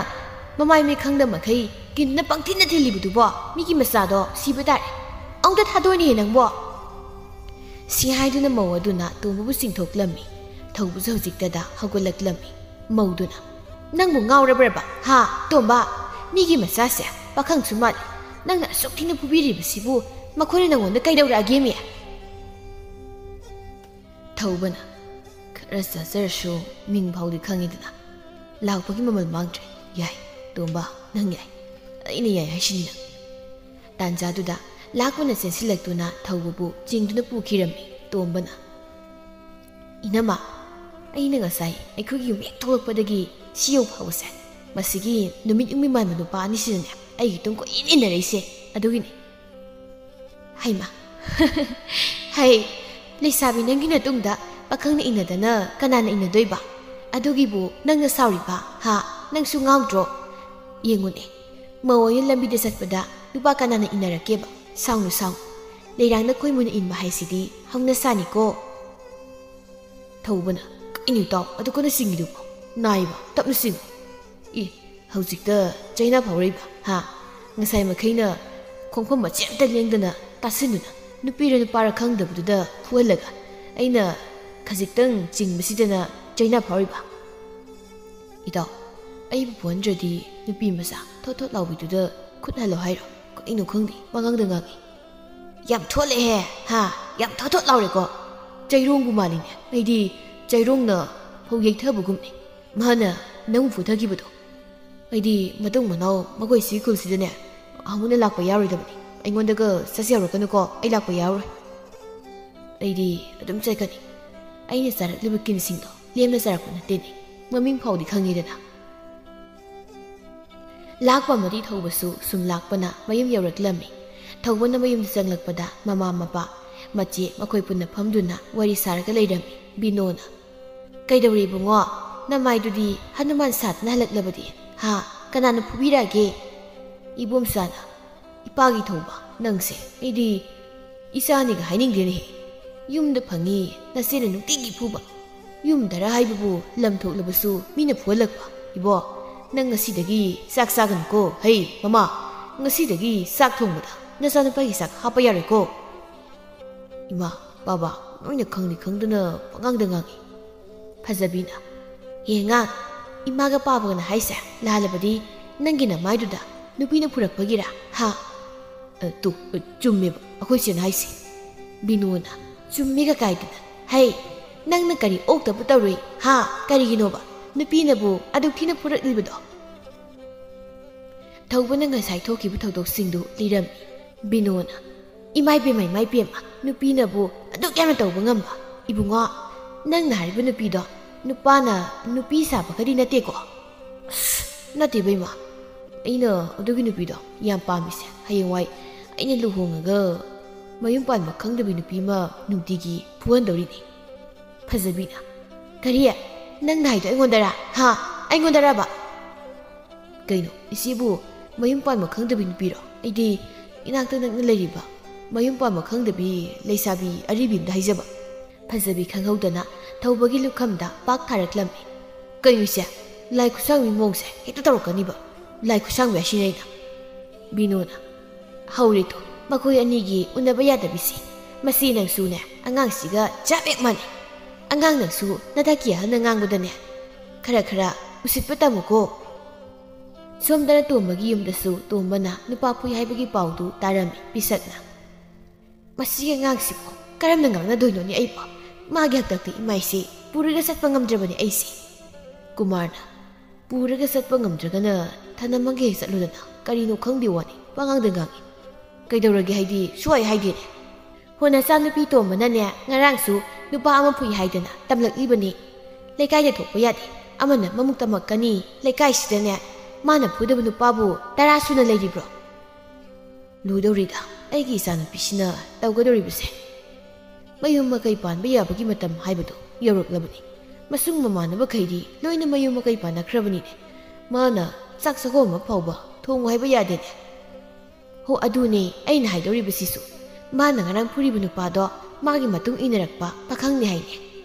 ꯃꯃꯥꯏ ꯃꯤꯠ ꯈꯪꯗ ꯃꯈꯩ ꯀꯤꯟꯗꯨꯅ ꯄꯪꯊꯤꯟꯗ ꯊꯤꯜꯂꯤꯕꯗꯨꯕꯣ? ꯃꯤꯒꯤ ꯃꯆꯥꯗꯣ ꯁꯤꯕ ꯇꯥꯔꯦ꯫ ꯑꯃꯨꯛꯇ ꯊꯥꯗꯣꯛꯑꯅꯤꯍꯦ ꯅꯪꯕꯣ!" ꯁꯤ ꯍꯥꯏꯗꯨꯅ ꯃꯧ ꯑꯗꯨꯅ ꯇꯣꯝꯕꯕꯨ ꯆꯤꯡꯊꯣꯛꯂꯝꯃꯤ꯫ ꯊꯧꯕꯁꯨ ꯍꯧꯖꯤꯛꯇꯗ ꯍꯧꯒꯠꯂꯛꯂꯝꯃꯤ꯫ ꯃꯧꯗꯨꯅ, "ꯅꯪꯕꯨ ꯉꯥꯎꯔꯕ꯭ꯔꯕ, ꯍꯥ, ꯇꯣꯝꯕ? ꯃꯤꯒꯤ ꯃꯆꯥꯁꯦ ꯄꯥꯈꯪꯁꯨ ꯃꯥꯜꯂꯤ꯫ ꯅꯪꯅ ꯑꯁꯨꯛ ꯊꯤꯅ ꯐꯨꯕꯤꯔꯤꯕꯁꯤꯕꯨ ꯃꯈꯣꯏꯅ ꯅꯪꯉꯣꯟꯗ ꯀꯩꯗꯧꯔꯛꯑꯒꯦꯃꯤ?" ꯊꯧꯕꯅ, "ꯈꯔ ꯆꯥꯖꯔꯁꯨ ꯃꯤꯡ ꯐꯥꯎꯗꯤ ꯈꯪꯉꯤꯗꯅ꯫ ꯂꯥꯛꯄꯒꯤ ꯃꯃꯜ ꯃꯥꯡꯗ꯭ꯔꯦ꯫ ꯌꯥꯏ, ꯇꯣꯝꯕ, ꯅꯪ ꯌꯥꯏ꯫ ꯑꯩꯅ ꯌꯥꯏ ꯍꯥꯏꯁꯤꯅꯤ ꯅꯪ꯫" ꯇꯥꯟꯖꯥꯗꯨꯗ ꯂꯥꯛꯄꯅ ꯆꯦꯟꯁꯤꯜꯂꯛꯇꯨꯅ ꯊꯧꯕꯕꯨ ꯆꯤꯡꯗꯨꯅ ꯄꯨꯈꯤꯔꯝꯃꯤ꯫ ꯇꯣꯝꯕꯅ, "ꯏꯅꯝꯃ, ꯑꯩꯅ ꯉꯁꯥꯏ ꯑꯩꯈꯣꯏꯒꯤ ꯌꯨꯝ ꯍꯦꯛ ꯊꯣꯛꯂꯛꯄꯗꯒꯤ ꯁꯤ ꯌꯧ ꯐꯥꯎꯕꯁꯦ ꯃꯁꯤꯒꯤ ꯅꯨꯃꯤꯠ ꯌꯨꯝꯕꯤ ꯃꯥꯟꯕ ꯅꯨꯄꯥ ꯑꯅꯤꯁꯤꯅꯅꯦ ꯑꯩꯒꯤ ꯇꯨꯡ ꯀꯣꯏꯏꯟ ꯏꯟꯅꯔꯛꯏꯁꯦ ꯑꯗꯨꯒꯤꯅꯤ꯫" ꯍꯩꯃꯥ꯫ "ꯍꯩ, ꯂꯩꯁꯥꯕꯤ ꯅꯪꯒꯤ ꯅꯇꯨꯡꯗ ꯄꯥꯈꯪꯅ ꯏꯟꯅꯗꯅ ꯀꯅꯥꯅ ꯏꯟꯅꯗꯣꯏꯕ? ꯑꯗꯨꯒꯤꯕꯨ ꯅꯪꯅ ꯁꯥꯎꯔꯤꯕ, ꯍꯥ? ꯅꯪꯁꯨ ꯉꯥꯎꯗ꯭ꯔꯣ? ꯌꯦꯡꯉꯨꯅꯦ, ꯃꯧ ꯑꯣꯏꯅ ꯂꯝꯕꯤꯗ ꯆꯠꯄꯗ ꯅꯨꯄꯥ ꯀꯅꯥꯅ ꯏꯟꯅꯔꯛꯀꯦꯕ? ꯁꯥꯎꯅꯨ, ꯁꯥꯎꯅꯨ꯫ ꯂꯩꯔꯥꯡꯅ ꯈꯣꯏꯃꯨꯅ ꯏꯟꯕ ꯍꯥꯏꯁꯤꯗꯤ ꯍꯧꯅ ꯁꯥꯅꯤꯀꯣ꯫" ꯊꯧꯕꯅ, "ꯀꯩꯅꯣ ꯏꯇꯥꯎ, ꯑꯗꯨ ꯀꯟꯅ ꯆꯤꯡꯉꯤꯗꯨꯕꯣ? ꯅꯥꯏꯕ, ꯇꯞꯅ ꯆꯤꯡꯉꯨ꯫" "ꯏ, ꯍꯧꯖꯤꯛꯇ ꯆꯩꯅꯥ ꯐꯥꯎꯔꯛꯏꯕ, ꯍꯥ? ꯉꯁꯥꯏ ꯃꯈꯩꯅ ꯈꯣꯡꯐꯝ ꯃꯆꯦꯠ ꯑꯝꯇ ꯂꯦꯡꯗꯅ ꯇꯥꯁꯤꯟꯗꯨꯅ ꯅꯨꯄꯤꯔ ꯅꯨꯄꯥꯔ ꯈꯪꯗꯕꯗꯨꯗ ꯐꯨꯍꯜꯂꯒ ꯑꯩꯅ ꯈꯖꯤꯛꯇꯪ ꯆꯤꯡꯕꯁꯤꯗꯅ ꯆꯩꯅꯥ ꯐꯥꯎꯔꯤꯕ?" "ꯏꯇꯥꯎ, ꯑꯩꯕꯨ ꯐꯨꯍꯟꯗ꯭ꯔꯗꯤ ꯅꯨꯄꯤ ꯃꯆꯥ ꯊꯣꯠ ꯊꯣꯠ ꯂꯥꯎꯕꯤꯗꯨꯗ ꯈꯨꯠ ꯍꯜꯂꯣ ꯍꯥꯏꯔꯣ? ꯀꯩꯅꯣ ꯈꯪꯗꯦ, ꯄꯉꯥꯡꯗ ꯉꯥꯡꯉꯤ꯫" "ꯌꯥꯝ ꯊꯣꯠꯂꯦꯍꯦ, ꯍꯥ? ꯌꯥꯝ ꯊꯣꯠ ꯊꯣꯠ ꯂꯥꯎꯔꯦꯀꯣ꯫ ꯆꯩꯔꯣꯡꯕꯨ ꯃꯥꯜꯂꯤꯅꯦ꯫ ꯑꯩꯗꯤ ꯆꯩꯔꯣꯡꯅ ꯐꯧ ꯌꯩꯊꯕꯒꯨꯝꯅꯤ꯫ ꯃꯥꯅ ꯅꯪ ꯐꯨꯊꯈꯤꯕꯗꯣ꯫ ꯑꯩꯗꯤ ꯃꯇꯨꯡ ꯃꯅꯥꯎ ꯃꯈꯣꯏ ꯁꯤ ꯈꯨꯜꯁꯤꯗꯅꯦ ꯑꯃꯨꯛ ꯍꯟꯅ ꯂꯥꯛꯄ ꯌꯥꯔꯣꯏꯗꯕꯅꯤ꯫ ꯑꯩꯉꯣꯟꯗꯒ ꯆꯠꯁꯤ ꯍꯧꯔꯛꯀꯅꯨꯀꯣ, ꯑꯩ ꯂꯥꯛꯄ ꯌꯥꯔꯣꯏ꯫" "ꯑꯩꯗꯤ ꯑꯗꯨꯝ ꯆꯠꯀꯅꯤ꯫ ꯑꯩꯅ ꯆꯥꯔꯛꯂꯤꯕ ꯀꯤꯟꯁꯤꯡꯗꯣ ꯂꯦꯝꯅ ꯆꯥꯔꯛꯄ ꯅꯠꯇꯦꯅꯦ꯫ ꯃꯃꯤꯡ ꯐꯥꯎꯗꯤ ꯈꯪꯉꯤꯗꯅ꯫" ꯂꯥꯛꯄ ꯑꯃꯗꯤ ꯊꯧꯕꯁꯨ ꯁꯨꯝ ꯂꯥꯛꯄꯅ ꯃꯌꯨꯝ ꯌꯧꯔꯛꯂꯝꯃꯤ꯫ ꯊꯧꯕꯅ ꯃꯌꯨꯝꯗ ꯆꯪꯂꯛꯄꯗ ꯃꯃꯥ ꯃꯄꯥ, ꯃꯆꯦ ꯃꯈꯣꯏ ꯄꯨꯟꯅ ꯐꯝꯗꯨꯅ ꯋꯥꯔꯤ ꯁꯥꯔꯒ ꯂꯩꯔꯝꯃꯤ꯫ ꯕꯤꯅꯣꯅ, "ꯀꯩꯗꯧꯔꯦ ꯏꯕꯨꯡꯉꯣ? ꯅꯃꯥꯏꯗꯨꯗꯤ ꯍꯅꯨꯃꯥꯟ ꯁꯥꯗꯅ ꯍꯜꯂꯛꯂꯕꯗꯤ? ꯍꯥ? ꯀꯅꯥꯅ ꯐꯨꯕꯤꯔꯛꯑꯒꯦ?" ꯏꯕꯣꯝꯆꯥꯅ, ꯏꯄꯥꯒꯤ ꯊꯧꯕ, ꯅꯪꯁꯦ ꯑꯩꯗꯤ ꯏꯆꯥꯅꯤꯒ ꯍꯥꯏꯅꯤꯡꯗꯦꯅꯦꯍꯦ꯫ ꯌꯨꯝꯗ ꯐꯪꯉꯤ, ꯅꯆꯦꯅ ꯅꯨꯡꯇꯤꯒꯤ ꯐꯨꯕ꯫ ꯌꯨꯝꯗꯔ ꯍꯥꯏꯕꯕꯨ ꯂꯝ ꯊꯣꯛꯂꯕꯁꯨ ꯃꯤꯅ ꯐꯨꯍꯜꯂꯛꯄ꯫ ꯏꯕꯣ, ꯅꯪ ꯉꯁꯤꯗꯒꯤ ꯆꯥꯛ ꯆꯥꯒꯅꯨꯀꯣ꯫ ꯍꯩ ꯃꯃꯥ, ꯉꯁꯤꯗꯒꯤ ꯆꯥꯛ ꯊꯣꯡꯕꯗ ꯅꯆꯥꯅꯨꯄꯥꯒꯤ ꯆꯥꯛ ꯍꯥꯞꯄ ꯌꯥꯔꯣꯏꯀꯣ꯫ ꯏꯃꯥ, ꯕꯥꯕꯥ, ꯅꯣꯏꯅ ꯈꯪꯅꯤ ꯈꯪꯗꯅ ꯄꯉꯥꯡꯗ ꯉꯥꯡꯉꯤ꯫ ꯐꯖꯕꯤꯅ, ꯌꯦꯡꯉꯥ, ꯏꯃꯥꯒ ꯄꯥꯕꯒꯅ ꯍꯥꯏꯁꯦ ꯂꯥꯜꯂꯕꯗꯤ ꯅꯪꯒꯤ ꯅꯃꯥꯏꯗꯨꯗ ꯅꯨꯄꯤꯅ ꯐꯨꯔꯛꯄꯒꯤꯔꯥ? ꯍꯥ? ꯑ, ꯇꯨ, ꯑ, ꯆꯨꯝꯃꯦꯕ ꯑꯩꯈꯣꯏ ꯆꯦꯅ ꯍꯥꯏꯁꯦ꯫ ꯕꯤꯅꯣꯅ, ꯆꯨꯝꯃꯤꯒ ꯀꯥꯏꯗꯅ꯫ ꯍꯩ, ꯅꯪꯅ ꯀꯔꯤ ꯑꯣꯛꯇꯕ ꯇꯧꯔꯨꯏ? ꯍꯥ? ꯀꯔꯤꯒꯤꯅꯣꯕ ꯅꯨꯄꯤꯅꯕꯨ ꯑꯗꯨꯛ ꯊꯤꯅ ꯐꯨꯔꯛꯂꯤꯕꯗꯣ? ꯊꯧꯕꯅ ꯉꯁꯥꯏ ꯊꯣꯛꯈꯤꯕ ꯊꯧꯗꯣꯛꯁꯤꯡꯗꯨ ꯂꯤꯔꯝꯃꯤ꯫ ꯕꯤꯅꯣꯅ, ꯏꯃꯥꯏ ꯄꯦꯝꯃ, ꯏꯃꯥꯏ ꯄꯦꯝꯃ, ꯅꯨꯄꯤꯅꯕꯨ ꯑꯗꯨꯛ ꯌꯥꯝꯅ ꯇꯧꯕ ꯉꯝꯕ? ꯏꯕꯨꯡꯉꯣ, ꯅꯪꯅ ꯍꯥꯏꯔꯤꯕ ꯅꯨꯄꯤꯗꯣ ꯅꯨꯄꯥꯅ ꯅꯨꯄꯤ ꯁꯥꯕꯒꯗꯤ ꯅꯠꯇꯦꯀꯣ? ꯑꯁ, ꯅꯠꯇꯦꯕ ꯏꯃꯥ, ꯑꯩꯅ ꯑꯗꯨꯒꯤ ꯅꯨꯄꯤꯗꯣ ꯌꯥꯝ ꯄꯥꯝꯃꯤꯁꯦ ꯍꯌꯦꯡꯋꯥꯏ ꯑꯩꯅ ꯂꯨꯍꯣꯡꯉꯒ ꯃꯌꯨꯝ ꯄꯥꯟꯕ ꯈꯪꯗꯕꯤ ꯅꯨꯄꯤ ꯑꯃ ꯅꯨꯡꯇꯤꯒꯤ ꯐꯨꯍꯟꯗꯧꯔꯤꯅꯤ꯫ ꯐꯖꯕꯤꯅ, ꯀꯔꯤ? ꯅꯪꯅ ꯍꯥꯏꯗꯣ ꯑꯩꯉꯣꯟꯗꯔꯥ? ꯍꯥ? ꯑꯩꯉꯣꯟꯗꯔꯕ? ꯀꯩꯅꯣ, ꯏꯆꯦꯕꯨ ꯃꯌꯨꯝ ꯄꯥꯟꯕ ꯈꯪꯗꯕꯤ ꯅꯨꯄꯤꯔꯣ? ꯑꯩꯗꯤ ꯏꯅꯥꯛꯇ ꯅꯛꯅ ꯂꯩꯔꯤꯕ ꯃꯌꯨꯝ ꯄꯥꯟꯕ ꯈꯪꯗꯕꯤ ꯂꯩꯁꯥꯕꯤ ꯑꯔꯤꯕꯤ ꯑꯝꯗ ꯍꯥꯏꯖꯕ꯫ ꯐꯖꯕꯤ ꯈꯪꯍꯧꯗꯅ ꯊꯧꯕꯒꯤ ꯂꯨꯈꯝꯗ ꯄꯥꯛ ꯊꯥꯔꯛꯂꯝꯃꯤ꯫ ꯀꯩꯅꯣ ꯏꯆꯦ, ꯂꯥꯏ ꯈꯨꯠꯁꯥꯡꯕꯤ ꯃꯑꯣꯡꯁꯦ ꯍꯦꯛꯇ ꯇꯧꯔꯛꯀꯅꯤꯕ꯫ ꯂꯥꯏ ꯈꯨꯠꯁꯥꯡꯕꯤ ꯍꯥꯏꯁꯤꯅ ꯑꯩꯅ꯫ ꯕꯤꯅꯣꯅ, ꯍꯧꯔꯦ ꯇꯨ, ꯃꯈꯣꯏ ꯑꯅꯤꯒꯤ ꯎꯅꯕ ꯌꯥꯗꯕꯤꯁꯤ꯫ ꯃꯁꯤ ꯅꯪꯁꯨꯅꯦ, ꯑꯉꯥꯡꯁꯤꯒ ꯆꯞ ꯍꯦꯛ ꯃꯥꯟꯅꯩ꯫ ꯑꯉꯥꯡ ꯅꯪꯁꯨ ꯅꯊꯛꯀꯤ ꯑꯍꯜꯅ ꯉꯥꯡꯕꯗꯅꯦ ꯈꯔ ꯈꯔ ꯎꯁꯤꯠꯄ ꯇꯝꯃꯨꯀꯣ꯫ ꯁꯣꯝꯗꯅ ꯇꯣꯝꯕꯒꯤ ꯌꯨꯝꯗꯁꯨ ꯇꯣꯝꯕꯅ ꯅꯨꯄꯥ ꯐꯨꯏ ꯍꯥꯏꯕꯒꯤ ꯄꯥꯎꯗꯨ ꯇꯥꯔꯝꯃꯤ ꯄꯤꯁꯛꯅ꯫ ꯃꯁꯤꯒꯤ ꯑꯉꯥꯡꯁꯤꯕꯨ ꯀꯔꯝꯅ ꯉꯥꯡꯅꯗꯣꯏꯅꯣꯅꯦ ꯑꯩꯕꯨ? ꯃꯥꯒꯤ ꯍꯥꯛꯇꯛꯇ ꯏꯃꯥꯏꯁꯦ ꯄꯨꯔꯒ ꯆꯠꯄ ꯉꯝꯗ꯭ꯔꯕꯅꯦ ꯑꯩꯁꯦ꯫ ꯀꯨꯃꯥꯔꯅ, ꯄꯨꯔꯒ ꯆꯠꯄ ꯉꯝꯗ꯭ꯔꯒꯅ ꯊꯅꯝꯃꯒ ꯍꯦꯛ ꯆꯠꯂꯨꯗꯅ, ꯀꯔꯤꯅꯣ ꯈꯪꯗꯦ ꯋꯥꯅꯤ ꯄꯉꯥꯡꯗ ꯉꯥꯡꯉꯤ꯫ ꯀꯩꯗꯧꯔꯒꯦ ꯍꯥꯏꯗꯤ ꯁꯨꯍꯥꯏ ꯍꯥꯏꯗꯦꯅꯦ꯫ ꯍꯣ, ꯅꯆꯥꯅꯨꯄꯤ ꯇꯣꯝꯕꯅꯅꯦ ꯉꯔꯥꯡꯁꯨ ꯅꯨꯄꯥ ꯑꯃ ꯐꯨꯏ ꯍꯥꯏꯗꯅ ꯇꯝꯂꯛꯂꯤꯕꯅꯤ꯫ ꯂꯩꯀꯥꯏꯗ ꯊꯣꯛꯄ ꯌꯥꯗꯦ, ꯑꯃꯅ ꯃꯃꯨꯛ ꯇꯝꯃꯛꯀꯅꯤ꯫ ꯂꯩꯀꯥꯏꯁꯤꯗꯅꯦ ꯃꯥꯅ ꯐꯨꯗꯕ ꯅꯨꯄꯥꯕꯨ ꯇꯔꯥ ꯁꯨꯅ ꯂꯩꯔꯤꯕ꯭ꯔꯣ? ꯂꯨꯗꯧꯔꯤꯗ ꯑꯩꯒꯤ ꯏꯆꯥꯅꯨꯄꯤꯁꯤꯅ ꯇꯧꯒꯗꯧꯔꯤꯕꯁꯦ꯫ ꯃꯌꯨꯝ ꯃꯀꯩ ꯄꯥꯟꯕ ꯌꯥꯕꯒꯤ ꯃꯇꯝ ꯍꯥꯏꯕꯗꯨ ꯌꯧꯔꯛꯂꯕꯅꯤ꯫ ꯃꯁꯨꯡ ꯃꯃꯥꯟꯅꯕꯈꯩꯗꯤ ꯂꯣꯏꯅ ꯃꯌꯨꯝ ꯃꯀꯩ ꯄꯥꯟꯅꯈ꯭ꯔꯕꯅꯤꯅꯦ꯫ ꯃꯥꯅ ꯆꯥꯛ ꯆꯥꯛꯈꯣꯝ ꯑꯃ ꯐꯥꯎꯕ ꯊꯣꯡꯉꯨ ꯍꯥꯏꯕ ꯌꯥꯗꯦꯅꯦ꯫ ꯍꯣ, ꯑꯗꯨꯅꯦ ꯑꯩꯅ ꯍꯥꯏꯗꯧꯔꯤꯕꯁꯤꯁꯨ꯫ ꯃꯥꯅ ꯉꯔꯥꯡ ꯐꯨꯔꯤꯕ ꯅꯨꯄꯥꯗꯣ ꯃꯥꯒꯤ ꯃꯇꯨꯡ ꯏꯟꯅꯔꯛꯄ ꯄꯥꯈꯪꯅꯦ ꯍꯥꯏꯅꯦ꯫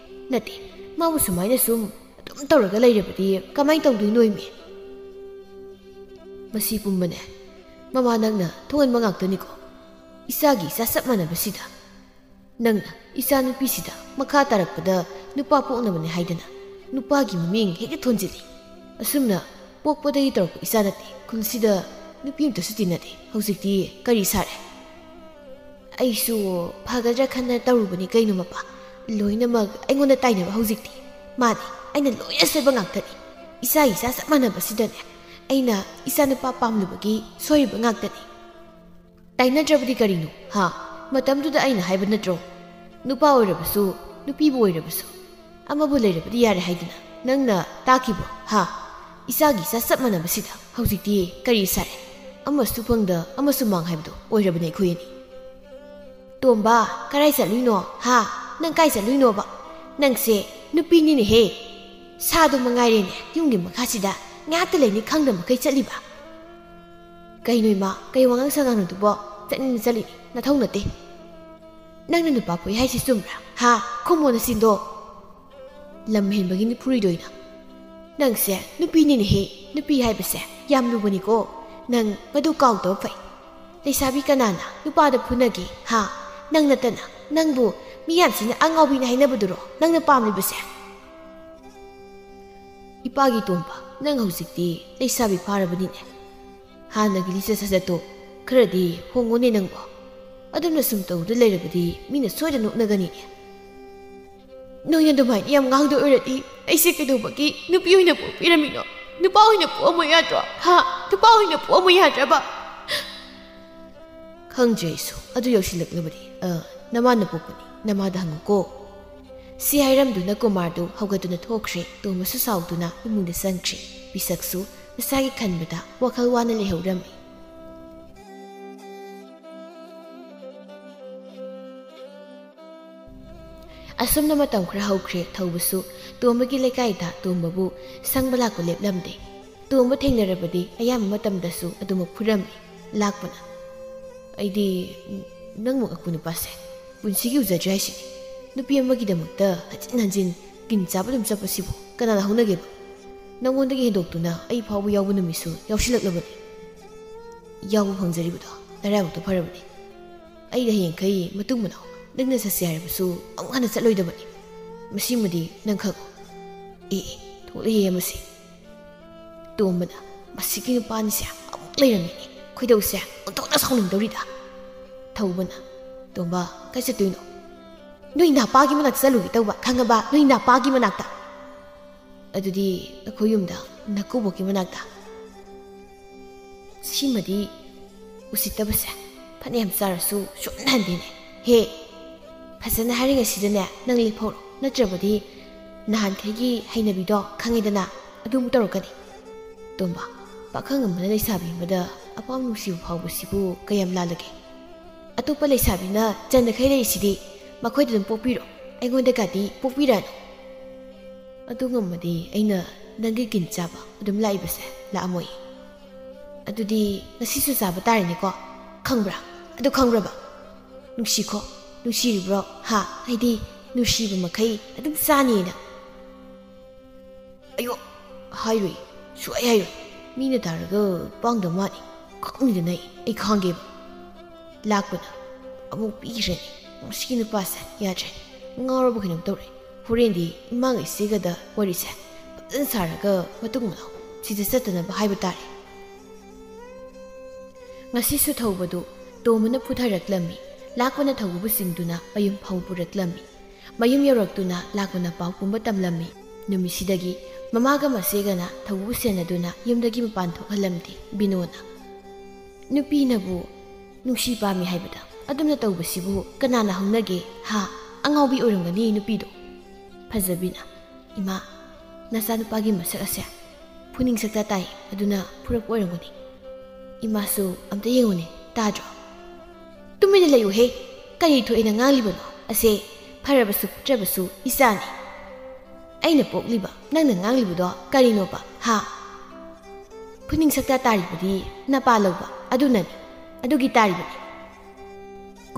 ꯅꯠꯇꯦ, ꯃꯥꯕꯨ ꯁꯨꯃꯥꯏꯅ ꯁꯨꯝ ꯑꯗꯨꯝ ꯇꯧꯔꯒ ꯂꯩꯔꯕꯗꯤ ꯀꯃꯥꯏꯅ ꯇꯧꯗꯣꯏꯅꯣ ꯏꯃꯦ? ꯃꯁꯤ ꯄꯨꯝꯕꯅꯦ ꯃꯃꯥ ꯅꯪꯅ ꯊꯣꯛꯍꯟꯕ ꯉꯥꯛꯇꯅꯤꯀꯣ꯫ ꯏꯆꯥꯒꯤ ꯏꯆꯥ ꯆꯞ ꯃꯥꯟꯅꯕꯁꯤꯗ ꯅꯪꯅ ꯏꯆꯥ ꯅꯨꯄꯤꯁꯤꯗ ꯃꯈꯥ ꯇꯥꯔꯛꯄꯗ ꯅꯨꯄꯥ ꯄꯣꯛꯅꯕꯅꯦ ꯍꯥꯏꯗꯅ ꯅꯨꯄꯥꯒꯤ ꯃꯃꯤꯡ ꯍꯦꯛꯇ ꯊꯣꯟꯖꯤꯜꯂꯤ꯫ ꯑꯁꯨꯝꯅ ꯄꯣꯛꯄꯗꯒꯤ ꯇꯧꯔꯛꯄ ꯏꯆꯥ ꯅꯠꯇꯦ, ꯈꯨꯜꯁꯤꯗ ꯅꯨꯄꯤ ꯑꯃꯇꯁꯨ ꯇꯤꯟꯅꯗꯦ꯫ ꯍꯧꯖꯤꯛꯇꯤ ꯀꯔꯤ ꯁꯥꯔꯦ? ꯑꯩꯁꯨ ꯐꯒꯗ꯭ꯔꯥ ꯈꯟꯅ ꯇꯧꯔꯨꯕꯅꯤ ꯀꯩꯅꯣ ꯃꯄꯥ꯫ ꯂꯣꯏꯅꯃꯛ ꯑꯩꯉꯣꯟꯗ ꯇꯥꯏꯅꯕ ꯍꯧꯖꯤꯛꯇꯤ꯫ ꯃꯥꯅꯤ, ꯑꯩꯅ ꯂꯣꯏꯅ ꯁꯣꯏꯕ ꯉꯥꯛꯇꯅꯤ꯫ ꯏꯆꯥ ꯏꯆꯥ ꯆꯞ ꯃꯥꯟꯅꯕꯁꯤꯗꯅꯦ ꯑꯩꯅ ꯏꯆꯥ ꯅꯨꯄꯥ ꯄꯥꯝꯂꯨꯕꯒꯤ ꯁꯣꯏꯔꯤꯕ ꯉꯥꯛꯇꯅꯤ꯫ ꯇꯥꯏꯅꯗ꯭ꯔꯕꯗꯤ ꯀꯔꯤꯅꯣ? ꯍꯥ? ꯃꯇꯝꯗꯨꯗ ꯑꯩꯅ ꯍꯥꯏꯕ ꯅꯠꯇ꯭ꯔꯣ? ꯅꯨꯄꯥ ꯑꯣꯏꯔꯕꯁꯨ, ꯅꯨꯄꯤꯕꯨ ꯑꯣꯏꯔꯕꯁꯨ, ꯑꯃꯕꯨ ꯂꯩꯔꯕꯗꯤ ꯌꯥꯔꯦ ꯍꯥꯏꯗꯅ ꯅꯪꯅ ꯇꯥꯈꯤꯕ꯭ꯔꯣ? ꯍꯥ? ꯏꯆꯥꯒꯤ ꯏꯆꯥ ꯆꯞ ꯃꯥꯟꯅꯕꯁꯤꯗ ꯍꯧꯖꯤꯛꯇꯤ ꯀꯔꯤ ꯁꯥꯔꯦ? ꯑꯃꯁꯨ ꯐꯪꯗ ꯑꯃꯁꯨ ꯃꯥꯡ ꯍꯥꯏꯕꯗꯣ ꯑꯣꯏꯔꯕꯅꯦ ꯑꯩꯈꯣꯏ ꯑꯅꯤ꯫ ꯇꯣꯝꯕ, ꯀꯔꯥꯏ ꯆꯠꯂꯨꯏꯅꯣ? ꯍꯥ? ꯅꯪ ꯀꯥꯏ ꯆꯠꯂꯨꯏꯅꯣꯕ? ꯅꯪꯁꯦ ꯅꯨꯄꯤꯅꯤꯅꯦꯍꯦ꯫ ꯁꯥꯗꯣ ꯃꯉꯥꯏꯔꯦꯅꯦ ꯌꯨꯝꯒꯤ ꯃꯈꯥꯁꯤꯗ ꯉꯥꯏꯍꯥꯛꯇ ꯂꯩꯅꯤ ꯈꯪꯗ ꯃꯈꯩ ꯆꯠꯂꯤꯕ꯫ ꯀꯩꯅꯣ ꯏꯃꯥ, ꯀꯩ ꯋꯥꯉꯥꯡ ꯁꯉꯥꯡꯅꯣꯗꯨꯕꯣ? ꯆꯠꯅꯤꯡꯅ ꯆꯠꯂꯤꯅꯤ, ꯅꯊꯧ ꯅꯠꯇꯦ꯫ ꯅꯪꯅ ꯅꯨꯄꯥ ꯐꯨꯏ ꯍꯥꯏꯁꯤ ꯆꯨꯝꯕ꯭ꯔꯥ? ꯍꯥ? ꯈꯨꯝꯃꯣ ꯅꯆꯤꯟꯗꯣ꯫ ꯂꯝ ꯍꯦꯟꯕꯒꯤꯅꯤ ꯐꯨꯔꯤꯗꯣ ꯑꯩꯅ꯫ ꯅꯪꯁꯦ ꯅꯨꯄꯤꯅꯤꯅꯦꯍꯦ, ꯅꯨꯄꯤ ꯍꯥꯏꯕꯁꯦ ꯌꯥꯝ ꯂꯨꯕꯅꯤꯀꯣ꯫ ꯅꯪ ꯃꯗꯨ ꯀꯥꯎꯗꯕ ꯐꯩ꯫ ꯂꯩꯁꯥꯕꯤ ꯀꯅꯥꯅ ꯅꯨꯄꯥꯗ ꯐꯨꯅꯒꯦ? ꯍꯥ? ꯅꯪ ꯅꯠꯇꯅ꯫ ꯅꯪꯕꯨ ꯃꯤꯌꯥꯝꯁꯤꯅ ꯑꯉꯥꯎꯕꯤꯅ ꯍꯥꯏꯅꯕꯗꯨꯔꯣ ꯅꯪꯅ ꯄꯥꯝꯂꯤꯕꯁꯦ? ꯏꯄꯥꯒꯤ ꯇꯣꯝꯕ, ꯅꯪ ꯍꯧꯖꯤꯛꯇꯤ ꯂꯩꯁꯥꯕꯤ ꯐꯥꯔꯕꯅꯤꯅꯦ꯫ ꯍꯥꯟꯅꯒꯤ ꯂꯤꯆꯠ ꯁꯥꯖꯠꯇꯣ ꯈꯔꯗꯤ ꯍꯣꯡꯉꯨꯅꯦ ꯅꯪꯕꯣ꯫ ꯑꯗꯨꯝꯅ ꯁꯨꯝ ꯇꯧꯗꯨꯅ ꯂꯩꯔꯕꯗꯤ ꯃꯤꯅ ꯁꯣꯏꯗꯅ ꯅꯣꯛꯅꯒꯅꯤꯅꯦ꯫ ꯅꯣꯏꯅ ꯑꯗꯨꯃꯥꯏꯅ ꯌꯥꯝ ꯉꯥꯡꯗꯣꯏ ꯑꯣꯏꯔꯗꯤ ꯑꯩꯁꯦ ꯀꯩꯗꯧꯕꯒꯤ ꯅꯨꯄꯤ ꯑꯣꯏꯅ ꯄꯣꯛꯄꯤꯔꯝꯃꯤꯅꯣ? ꯅꯨꯄꯥ ꯑꯣꯏꯅ ꯄꯣꯛꯑꯝꯃꯣ ꯌꯥꯗ꯭ꯔꯣ? ꯍꯥ? ꯅꯨꯄꯥ ꯑꯣꯏꯅ ꯄꯣꯛꯑꯝꯃꯣ ꯌꯥꯗ꯭ꯔꯕ? ꯈꯪꯗ꯭ꯔꯦ ꯑꯩꯁꯨ꯫ ꯑꯗꯨ ꯌꯧꯁꯤꯜꯂꯛꯂꯕꯗꯤ, ꯑ, ꯅꯃꯥꯅ ꯄꯣꯛꯄꯅꯤ, ꯅꯃꯥꯗ ꯍꯪꯉꯨꯀꯣ꯫ ꯁꯤ ꯍꯥꯏꯔꯝꯗꯨꯅ ꯀꯨꯃꯥꯔꯗꯨ ꯍꯧꯒꯠꯇꯨꯅ ꯊꯣꯛꯈ꯭ꯔꯦ꯫ ꯇꯣꯝꯕꯁꯨ ꯁꯥꯎꯗꯨꯅ ꯏꯃꯨꯡꯗ ꯆꯪꯈ꯭ꯔꯦ꯫ ꯄꯤꯁꯛꯁꯨ ꯃꯁꯥꯒꯤ ꯈꯟꯕꯗ ꯋꯥꯈꯜ ꯋꯥꯅ ꯂꯩꯍꯧꯔꯝꯃꯤ꯫ ꯑꯁꯨꯝꯅ ꯃꯇꯝ ꯈꯔ ꯍꯧꯈ꯭ꯔꯦ꯫ ꯊꯧꯕꯁꯨ ꯇꯣꯝꯕꯒꯤ ꯂꯩꯀꯥꯏꯗ ꯇꯣꯝꯕꯕꯨ ꯁꯪꯕ ꯂꯥꯛꯄ ꯂꯦꯞꯂꯝꯗꯦ꯫ ꯇꯣꯝꯕ ꯊꯦꯡꯅꯔꯕꯗꯤ ꯑꯌꯥꯝꯕ ꯃꯇꯝꯗꯁꯨ ꯑꯗꯨꯃꯛ ꯐꯨꯔꯝꯃꯤ꯫ ꯂꯥꯛꯄꯅ ꯑꯩꯗꯤ ꯅꯪꯃꯨꯛ ꯑꯀꯨ ꯅꯨꯄꯥꯁꯦ ꯄꯨꯟꯁꯤꯒꯤ ꯎꯖꯗ꯭ꯔꯤ ꯍꯥꯏꯁꯤꯅꯤ꯫ ꯅꯨꯄꯤ ꯑꯃꯒꯤꯗꯃꯛꯇ ꯍꯟꯖꯤꯟ ꯍꯟꯖꯤꯟ ꯀꯤꯟ ꯆꯥꯕ ꯑꯗꯨꯝ ꯆꯠꯄꯁꯤꯕꯨ ꯀꯅꯥꯅ ꯍꯧꯅꯒꯦꯕ? ꯅꯪꯉꯣꯟꯗꯒꯤ ꯍꯦꯟꯗꯣꯛꯇꯨꯅ ꯑꯩ ꯐꯥꯎꯕ ꯌꯥꯎꯕ ꯅꯨꯃꯤꯠꯁꯨ ꯌꯥꯎꯁꯤꯜꯂꯛꯂꯕꯅꯤ꯫ ꯌꯥꯎꯕ ꯐꯪꯖꯔꯤꯕꯗꯣ ꯅꯔꯥꯏꯕꯛꯇ ꯐꯔꯕꯅꯤ꯫ ꯑꯩꯗꯤ ꯍꯌꯦꯡꯈꯩ ꯃꯇꯨꯡ ꯃꯅꯥꯎ ꯅꯪꯅ ꯆꯠꯁꯤ ꯍꯥꯏꯔꯕꯁꯨ ꯑꯃꯨꯛ ꯍꯟꯅ ꯆꯠꯂꯣꯏꯗꯕꯅꯤ꯫ ꯃꯁꯤꯃꯗꯤ ꯅꯪ ꯈꯪꯉꯨ꯫ ꯑꯦ, ꯑꯦ, ꯊꯣꯛꯂꯛꯑꯦ ꯃꯁꯤ꯫ ꯇꯣꯝꯕꯅ, "ꯃꯁꯤꯒꯤ ꯅꯨꯄꯥꯅꯤꯁꯦ ꯑꯃꯨꯛ ꯂꯩꯔꯝꯃꯤꯅꯦ꯫ ꯈꯣꯏꯗꯧꯁꯦ ꯑꯣꯟꯊꯣꯛꯅ ꯁꯥꯎꯅꯤꯡꯗꯧꯔꯤꯗ꯫" ꯊꯧꯕꯅ, "ꯇꯣꯝꯕ, ꯀꯥꯏ ꯆꯠꯇꯣꯏꯅꯣ?" "ꯅꯣꯏ ꯅꯥꯄꯥꯒꯤ ꯃꯅꯥꯛꯇ ꯆꯠꯂꯨꯒꯦ ꯇꯧꯕ, ꯈꯪꯉꯕ? ꯅꯣꯏ ꯅꯥꯄꯥꯒꯤ ꯃꯅꯥꯛꯇ꯫" "ꯑꯗꯨꯗꯤ ꯑꯩꯈꯣꯏ ꯌꯨꯝꯗ ꯅꯀꯨꯕꯣꯛꯀꯤ ꯃꯅꯥꯛꯇ?" ꯁꯤꯃꯗꯤ ꯎꯁꯤꯠꯇꯕꯁꯦ ꯐꯅꯌꯥꯝ ꯆꯥꯔꯁꯨ ꯁꯨꯝ ꯍꯟꯗꯦꯅꯦ꯫ ꯍꯦ, ꯐꯖꯅ ꯍꯥꯏꯔꯤꯉꯩꯁꯤꯗꯅꯦ ꯅꯪ ꯂꯦꯞꯍꯧꯔꯣ, ꯅꯠꯇ꯭ꯔꯕꯗꯤ ꯅꯍꯥꯟꯈꯩꯒꯤ ꯍꯩꯅꯕꯤꯗꯣ ꯈꯪꯉꯦꯗꯅ, ꯑꯗꯨ ꯑꯃꯨꯛ ꯇꯧꯔꯛꯀꯅꯤ꯫ ꯇꯣꯝꯕ, ꯄꯥꯈꯪ ꯑꯃꯅ ꯂꯩꯁꯥꯕꯤ ꯑꯃꯗ ꯑꯄꯥꯝ ꯅꯨꯡꯁꯤꯕ ꯐꯥꯎꯕꯁꯤꯕꯨ ꯀꯌꯥꯝ ꯂꯥꯜꯂꯒꯦ? ꯑꯇꯣꯞꯄ ꯂꯩꯁꯥꯕꯤꯅ ꯆꯟꯅꯈꯩ ꯂꯩꯔꯤꯁꯤꯗꯤ ꯃꯈꯣꯏꯗ ꯑꯗꯨꯝ ꯄꯣꯛꯄꯤꯔꯣ, ꯑꯩꯉꯣꯟꯗꯒꯗꯤ ꯄꯣꯛꯄꯤꯔꯅꯨ꯫ ꯑꯗꯨ ꯉꯝꯃꯗꯤ ꯑꯩꯅ ꯅꯪꯒꯤ ꯀꯤꯟ ꯆꯥꯕ ꯑꯗꯨꯝ ꯂꯥꯛꯏꯕꯁꯦ ꯂꯥꯛꯑꯝꯃꯣꯏ꯫ ꯑꯗꯨꯗꯤ ꯉꯁꯤꯁꯨ ꯆꯥꯕ ꯇꯥꯔꯦꯅꯦꯀꯣ꯫ ꯈꯪꯕ꯭ꯔꯥ? ꯑꯗꯨ ꯈꯪꯕ꯭ꯔꯕ? ꯅꯨꯡꯁꯤꯈꯣ, ꯅꯨꯡꯁꯤꯔꯤꯕ꯭ꯔꯣ? ꯍꯥ? ꯑꯩꯗꯤ ꯅꯨꯡꯁꯤꯕ ꯃꯈꯩ ꯑꯗꯨꯝ ꯆꯥꯅꯤꯅ꯫ ꯑꯌꯣ, ꯍꯥꯏꯔꯣꯏ, ꯁꯨꯛꯍꯥꯏ ꯍꯥꯏꯔꯣꯏ꯫ ꯃꯤꯅ ꯇꯥꯔꯒ ꯄꯥꯡꯗ ꯃꯥꯅꯤ꯫ ꯈꯪꯅꯤꯗꯅ ꯑꯩ, ꯑꯩ ꯈꯥꯡꯒꯦꯕ꯫ ꯂꯥꯛꯄꯅ ꯑꯃꯨꯛ ꯄꯤꯈ꯭ꯔꯦꯅꯦ꯫ ꯃꯁꯤꯒꯤ ꯅꯨꯄꯥꯁꯦ ꯌꯥꯗ꯭ꯔꯦ꯫ ꯉꯥꯎꯔꯕ ꯀꯩꯅꯣꯝ ꯇꯧꯔꯦ꯫ ꯍꯣꯔꯦꯟꯗꯤ ꯏꯃꯥꯒ ꯏꯆꯦꯒꯗ ꯋꯥꯔꯤꯁꯦ ꯐꯖꯅ ꯁꯥꯔꯒ ꯃꯇꯨꯡ ꯃꯅꯥꯎ ꯁꯤꯗ ꯆꯠꯇꯅꯕ ꯍꯥꯏꯕ ꯇꯥꯔꯦ꯫ ꯉꯁꯤꯁꯨ ꯊꯧꯕꯗꯨ ꯇꯣꯝꯕꯅ ꯄꯨꯊꯔꯛꯂꯝꯃꯤ꯫ ꯂꯥꯛꯄꯅ ꯊꯧꯕꯕꯨ ꯆꯤꯡꯗꯨꯅ ꯃꯌꯨꯝ ꯐꯥꯎ ꯄꯨꯔꯛꯂꯝꯃꯤ꯫ ꯃꯌꯨꯝ ꯌꯧꯔꯛꯇꯨꯅ ꯂꯥꯛꯄꯅ ꯄꯥꯎ ꯄꯨꯝꯕ ꯇꯝꯂꯝꯃꯤ꯫ ꯅꯨꯃꯤꯠꯁꯤꯗꯒꯤ ꯃꯃꯥꯒ ꯃꯆꯦꯒꯅ ꯊꯧꯕꯕꯨ ꯁꯦꯟꯅꯗꯨꯅ ꯌꯨꯝꯗꯒꯤ ꯃꯄꯥꯟ ꯊꯣꯛꯍꯜꯂꯝꯗꯦ ꯕꯤꯅꯣꯅ꯫ ꯅꯨꯄꯤꯅꯕꯨ ꯅꯨꯡꯁꯤ ꯄꯥꯝꯃꯤ ꯍꯥꯏꯕꯗ ꯑꯗꯨꯝꯅ ꯇꯧꯕꯁꯤꯕꯨ ꯀꯅꯥꯅ ꯍꯧꯅꯒꯦ? ꯍꯥ? ꯑꯉꯥꯎꯕꯤ ꯑꯣꯏꯔꯝꯒꯅꯤ ꯅꯨꯄꯤꯗꯣ꯫ ꯐꯖꯕꯤꯅ, "ꯏꯃꯥ, ꯅꯆꯥꯅꯨꯄꯥꯒꯤ ꯃꯁꯛ ꯑꯁꯦ ꯐꯨꯅꯤꯡ ꯁꯛꯇ ꯇꯥꯏ, ꯑꯗꯨꯅ ꯐꯨꯔꯛꯄ ꯑꯣꯏꯔꯝꯒꯅꯤ꯫ ꯏꯃꯥꯁꯨ ꯑꯝꯇ ꯌꯦꯡꯉꯨꯅꯦ, ꯇꯥꯗ꯭ꯔꯣ?" "ꯇꯨꯃꯤꯟꯅ ꯂꯩꯌꯨꯍꯦ, ꯀꯔꯤ ꯊꯣꯛꯑꯦꯅ ꯉꯥꯡꯂꯤꯕꯅꯣ? ꯑꯁꯦ ꯐꯔꯕꯁꯨ ꯐꯠꯇ꯭ꯔꯕꯁꯨ ꯏꯆꯥꯅꯤ꯫ ꯑꯩꯅ ꯄꯣꯛꯂꯤꯕ ꯅꯪꯅ ꯉꯥꯡꯂꯤꯕꯗꯣ ꯀꯔꯤꯅꯣꯕ, ꯍꯥ? ꯐꯨꯅꯤꯡ ꯁꯛꯇ ꯇꯥꯔꯤꯕꯗꯤ ꯅꯄꯥ ꯂꯧꯕ ꯑꯗꯨꯅꯅꯤ, ꯑꯗꯨꯒꯤ ꯇꯥꯔꯤꯕꯅꯤ꯫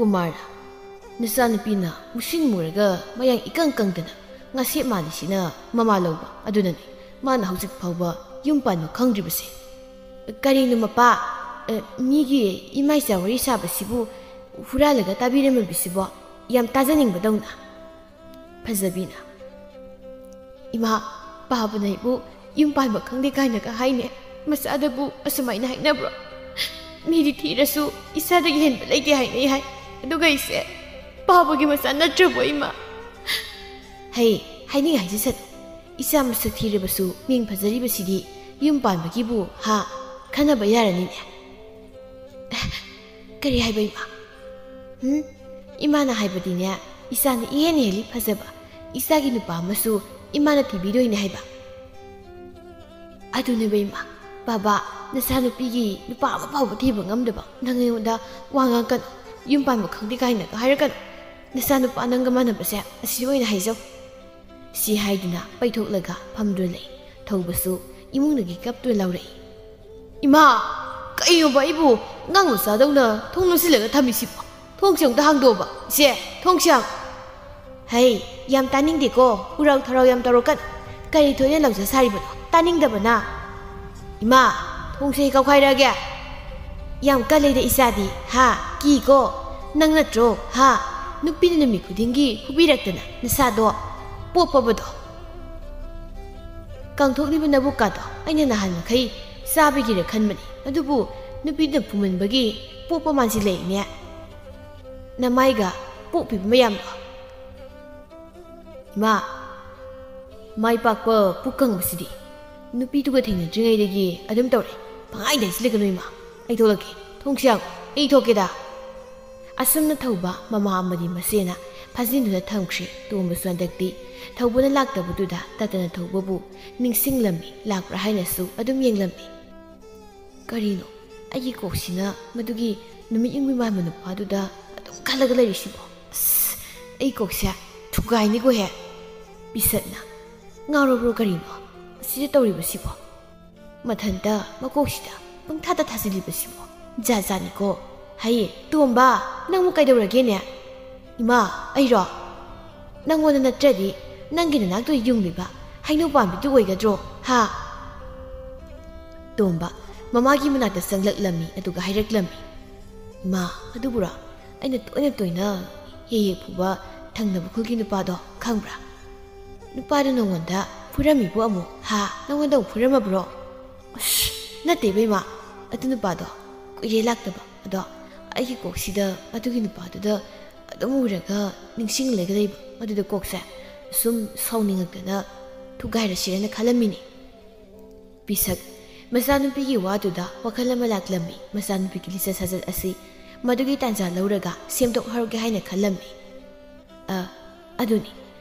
ꯀꯨꯃꯥꯔꯅ, "ꯅꯆꯥꯅꯨꯄꯤꯅ ꯃꯨꯁꯤꯟ ꯃꯨꯔꯒ ꯃꯌꯥꯡ ꯏꯀꯪ ꯀꯪꯗꯅ ꯉꯥꯁꯦꯞ ꯃꯥꯜꯂꯤꯁꯤꯅ ꯃꯃꯥ ꯂꯧꯕ ꯑꯗꯨꯅꯅꯤ ꯃꯥꯅ ꯍꯧꯖꯤꯛ ꯐꯥꯎꯕ ꯌꯨꯝ ꯄꯥꯟꯕ ꯈꯪꯗ꯭ꯔꯤꯕꯁꯦ꯫ ꯀꯔꯤꯅꯣ ꯃꯄꯥ, ꯑ, ꯃꯤꯒꯤ ꯏꯃꯥ ꯏꯆꯥ ꯋꯥꯔꯤ ꯁꯥꯕꯁꯤꯕꯨ ꯍꯨꯔꯥꯜꯂꯒ ꯇꯥꯕꯤꯔꯝꯃꯤꯕꯁꯤꯕꯣ? ꯌꯥꯝ ꯇꯥꯖꯅꯤꯡꯕꯗꯧꯅ꯫" ꯐꯖꯕꯤꯅ, "ꯏꯃꯥ, ꯄꯥꯕꯅ ꯑꯩꯕꯨ ꯌꯨꯝ ꯄꯥꯟꯕ ꯈꯪꯗꯦ ꯀꯥꯏꯅꯒ ꯍꯥꯏꯅꯦ꯫ ꯃꯆꯥꯗꯕꯨ ꯑꯁꯨꯃꯥꯏꯅ ꯍꯥꯏꯅꯕ꯭ꯔꯣ? ꯃꯤꯗꯤ ꯊꯤꯔꯁꯨ ꯏꯆꯥꯗꯒꯤ ꯍꯦꯟꯕ ꯂꯩꯇꯦ ꯍꯥꯏꯅꯩ ꯍꯥꯏ꯫ ꯑꯗꯨꯒ ꯑꯩꯁꯦ ꯄꯥꯕꯒꯤ ꯃꯆꯥ ꯅꯠꯇ꯭ꯔꯕꯣ, ꯏꯃꯥ?" "ꯍꯩ, ꯍꯥꯏꯅꯤꯡ ꯍꯥꯏꯖꯁꯅꯨ꯫ ꯏꯆꯥ ꯃꯁꯛ ꯊꯤꯔꯕꯁꯨ ꯃꯤꯡ ꯐꯖꯔꯤꯕꯁꯤꯗꯤ ꯌꯨꯝ ꯄꯥꯟꯕꯒꯤꯕꯨ, ꯍꯥ, ꯈꯟꯅꯕ ꯌꯥꯔꯅꯤꯅꯦ꯫" "ꯀꯔꯤ ꯍꯥꯏꯕ, ꯏꯃꯥ?" "ꯎꯝ, ꯏꯃꯥꯅ ꯍꯥꯏꯕꯗꯤꯅꯦ, ꯏꯆꯥꯅ ꯏꯍꯦꯟ ꯍꯦꯜꯂꯤ ꯐꯖꯕ꯫ ꯏꯆꯥꯒꯤ ꯅꯨꯄꯥ ꯑꯃꯁꯨ ꯏꯃꯥꯅ ꯊꯤꯕꯤꯗꯣꯏꯅꯦ ꯍꯥꯏꯕ꯫" "ꯑꯗꯨꯅꯦꯕ, ꯏꯃꯥ, ꯕꯥꯕꯥ, ꯅꯆꯥꯅꯨꯄꯤꯒꯤ ꯅꯨꯄꯥ ꯑꯃ ꯐꯥꯎꯕ ꯊꯤꯕ ꯉꯝꯗꯕ ꯅꯪ ꯑꯩꯉꯣꯟꯗ ꯋꯥ ꯉꯥꯡꯀꯅꯨ꯫ ꯌꯨꯝ ꯄꯥꯟꯕ ꯈꯪꯗꯦ ꯀꯥꯏꯅꯒ ꯍꯥꯏꯔꯛꯀꯅꯨ꯫ ꯅꯆꯥꯅꯨꯄꯥ ꯅꯪꯒ ꯃꯥꯟꯅꯕꯁꯦ ꯑꯁꯤ ꯑꯣꯏꯅ ꯍꯥꯏꯖꯧ꯫" ꯁꯤ ꯍꯥꯏꯗꯨꯅ ꯄꯩꯊꯣꯛꯂꯒ ꯐꯝꯗꯨꯅ ꯂꯩ꯫ ꯊꯧꯕꯁꯨ ꯏꯃꯨꯡꯗꯒꯤ ꯀꯞꯇꯨꯅ ꯂꯥꯎꯔꯛꯏ, "ꯏꯃꯥ, ꯀꯩꯅꯣꯕ ꯑꯩꯕꯨ ꯑꯉꯥꯡ ꯃꯆꯥꯗꯧꯅ ꯊꯣꯡ ꯂꯣꯟꯁꯤꯜꯂꯒ ꯊꯝꯃꯤꯁꯤꯕꯣ? ꯊꯣꯡꯁꯦ ꯑꯃꯨꯛꯇ ꯍꯥꯡꯗꯣꯛꯑꯣꯕ꯫ ꯏꯆꯦ, ꯊꯣꯡꯁꯦ ꯍꯥꯡ-" "ꯍꯩ, ꯌꯥꯝ ꯇꯥꯅꯤꯡꯗꯦꯀꯣ, ꯎꯔꯥꯎ ꯊꯔꯥꯎ ꯌꯥꯝ ꯇꯧꯔꯛꯀꯅꯨ꯫ ꯀꯔꯤ ꯊꯣꯏꯅ ꯂꯥꯎꯖ ꯁꯥꯔꯤꯕꯅꯣ? ꯇꯥꯅꯤꯡꯗꯕꯅ꯫ ꯏꯃꯥ, ꯊꯣꯡꯁꯦ ꯍꯦꯛ ꯀꯥꯎꯈꯥꯏꯔꯛꯑꯒꯦ꯫ ꯌꯥꯝ ꯀꯜꯂꯦꯗ ꯏꯆꯥꯗꯤ, ꯍꯥ? ꯀꯤꯀꯣ? ꯅꯪ ꯅꯠꯇ꯭ꯔꯣ, ꯍꯥ? ꯅꯨꯄꯤꯅ ꯅꯨꯃꯤꯠ ꯈꯨꯗꯤꯡꯒꯤ ꯐꯨꯕꯤꯔꯛꯇꯅ ꯅꯁꯥꯗꯣ ꯄꯣꯞꯄꯕꯗꯣ꯫ ꯀꯪꯊꯣꯛꯂꯤꯕ ꯅꯕꯨꯛꯀꯥꯗꯣ ꯑꯩꯅ ꯅꯍꯥꯟ ꯃꯈꯩ ꯆꯥꯕꯒꯤꯔ ꯈꯟꯕꯅꯤ, ꯑꯗꯨꯕꯨ ꯅꯨꯄꯤꯗꯨꯅ ꯐꯨꯃꯟꯕꯒꯤ ꯄꯣꯞꯄ ꯃꯥꯟꯁꯤꯜꯂꯛꯏꯅꯦ꯫ ꯅꯃꯥꯏꯒ ꯄꯣꯞꯄꯤꯕ ꯃꯌꯥꯝꯗꯣ꯫" "ꯏꯃꯥ, ꯃꯥꯏ ꯄꯥꯛꯄ ꯄꯨꯛ ꯀꯪꯕꯁꯤꯗꯤ ꯅꯨꯄꯤꯗꯨꯒ ꯊꯦꯡꯅꯗ꯭ꯔꯤꯉꯩꯗꯒꯤ ꯑꯗꯨꯝ ꯇꯧꯔꯦ꯫ ꯄꯪꯍꯥꯏꯗ ꯍꯥꯏꯖꯤꯜꯂꯒꯅꯨ, ꯏꯃꯥ꯫ ꯑꯩ ꯊꯣꯛꯂꯛꯀꯦ꯫ ꯊꯣꯡꯁꯦ ꯌꯥꯎ꯫ ꯑꯩ ꯊꯣꯛꯀꯦꯗ꯫" ꯑꯁꯨꯝꯅ ꯊꯧꯕ ꯃꯃꯥ ꯑꯃꯗꯤ ꯃꯆꯦꯅ ꯐꯥꯖꯤꯟꯗꯨꯅ ꯊꯝꯈ꯭ꯔꯦ꯫ ꯇꯣꯝꯕꯁꯨ ꯍꯟꯗꯛꯇꯤ ꯊꯧꯕꯅ ꯂꯥꯛꯇꯕꯗꯨꯗ ꯇꯠꯇꯅ ꯊꯧꯕꯕꯨ ꯅꯤꯡꯁꯤꯡꯂꯝꯃꯤ, ꯂꯥꯛꯄ꯭ꯔꯥ ꯍꯥꯏꯅꯁꯨ ꯑꯗꯨꯝ ꯌꯦꯡꯂꯝꯃꯤ꯫ "ꯀꯔꯤꯅꯣ ꯑꯩꯒꯤ ꯀꯣꯛꯁꯤꯅ ꯃꯗꯨꯒꯤ ꯅꯨꯃꯤꯠ ꯌꯨꯡꯕꯤ ꯃꯥꯟꯕ ꯅꯨꯄꯥꯗꯨꯗ ꯑꯗꯨꯝ ꯈꯜꯂꯒ ꯂꯩꯔꯤꯁꯤꯕꯣ? ꯑꯁ, ꯑꯩ ꯀꯣꯛꯁꯦ ꯊꯨꯒꯥꯏꯅꯤꯀꯣ ꯍꯦ꯫ ꯄꯤꯁꯠꯅ ꯉꯥꯎꯔꯕ꯭ꯔꯣ ꯀꯔꯤꯅꯣ ꯑꯁꯤꯗ ꯇꯧꯔꯤꯕꯁꯤꯕꯣ? ꯃꯊꯟꯇ ꯃꯀꯣꯛꯁꯤꯗ ꯄꯪꯊꯥꯗ ꯊꯥꯖꯤꯜꯂꯤꯕꯁꯤꯕꯣ? ꯖꯥꯠ ꯖꯥꯠꯅꯤꯀꯣ꯫ "ꯍꯩ, ꯇꯣꯝꯕ, ꯅꯪꯕꯨ ꯀꯩꯗꯧꯔꯒꯦꯅꯦ?" "ꯏꯃꯥ, ꯑꯩꯔꯣ? ꯅꯪꯉꯣꯟꯗ ꯅꯠꯇ꯭ꯔꯗꯤ ꯅꯪꯒꯤ ꯅꯅꯥꯛꯇꯨꯗ ꯌꯨꯡꯂꯤꯕ ꯍꯩꯅꯧ ꯄꯥꯝꯕꯤꯗꯨ ꯑꯣꯏꯒꯗ꯭ꯔꯣ, ꯍꯥ?" ꯇꯣꯝꯕ ꯃꯃꯥꯒꯤ ꯃꯅꯥꯛꯇ ꯆꯪꯂꯛꯂꯝꯃꯤ, ꯑꯗꯨꯒ ꯍꯥꯏꯔꯛꯂꯝꯃꯤ, "ꯏꯃꯥ, ꯑꯗꯨꯕꯨꯔꯣ, ꯑꯩꯅ ꯇꯣꯏꯅ ꯇꯣꯏꯅ ꯍꯦꯛ ꯍꯦꯛ ꯐꯨꯕ ꯊꯪꯅꯕ ꯈꯨꯜꯒꯤ ꯅꯨꯄꯥꯗꯣ ꯈꯪꯕ꯭ꯔꯥ? ꯅꯨꯄꯥꯗꯣ ꯅꯉꯣꯟꯗ ꯐꯨꯔꯝꯃꯤꯕꯣ ꯑꯃꯨꯛ, ꯍꯥ? ꯅꯉꯣꯟꯗ ꯑꯃꯨꯛ ꯐꯨꯔꯝꯃꯕ꯭ꯔꯣ?" "ꯑꯁ, ꯅꯠꯇꯦꯕ ꯏꯃꯥ, ꯑꯗꯨ ꯅꯨꯄꯥꯗꯣ ꯀꯨꯏꯔꯦ ꯂꯥꯛꯇꯕ, ꯑꯗꯣ ꯑꯩꯒꯤ ꯀꯣꯛꯁꯤꯗ ꯑꯗꯨꯒꯤ ꯅꯨꯄꯥꯗꯨꯗ ꯑꯗꯨꯝ ꯎꯔꯒ ꯅꯤꯡꯁꯤꯡꯂꯒ ꯂꯩꯕ, ꯑꯗꯨꯗ ꯀꯣꯛꯁꯦ ꯁꯨꯝ ꯁꯥꯎꯅꯤꯡꯉꯛꯇꯅ ꯊꯨꯒꯥꯏꯔꯁꯤꯔꯅ ꯈꯜꯂꯝꯃꯤꯅꯤ꯫" ꯄꯤꯁꯛ ꯃꯆꯥꯅꯨꯄꯤꯒꯤ ꯋꯥꯗꯨꯗ ꯋꯥꯈꯜ ꯑꯃ ꯂꯥꯛꯂꯝꯃꯤ꯫ ꯃꯆꯥꯅꯨꯄꯤꯒꯤ ꯂꯤꯆꯠ ꯁꯥꯖꯠ ꯑꯁꯤ ꯃꯗꯨꯒꯤ ꯇꯥꯟꯖꯥ ꯂꯧꯔꯒ ꯁꯦꯝꯗꯣꯛꯍꯧꯔꯒꯦ ꯍꯥꯏꯅ ꯈꯜꯂꯝꯃꯤ꯫ "ꯑ, ꯑꯗꯨꯅꯤ,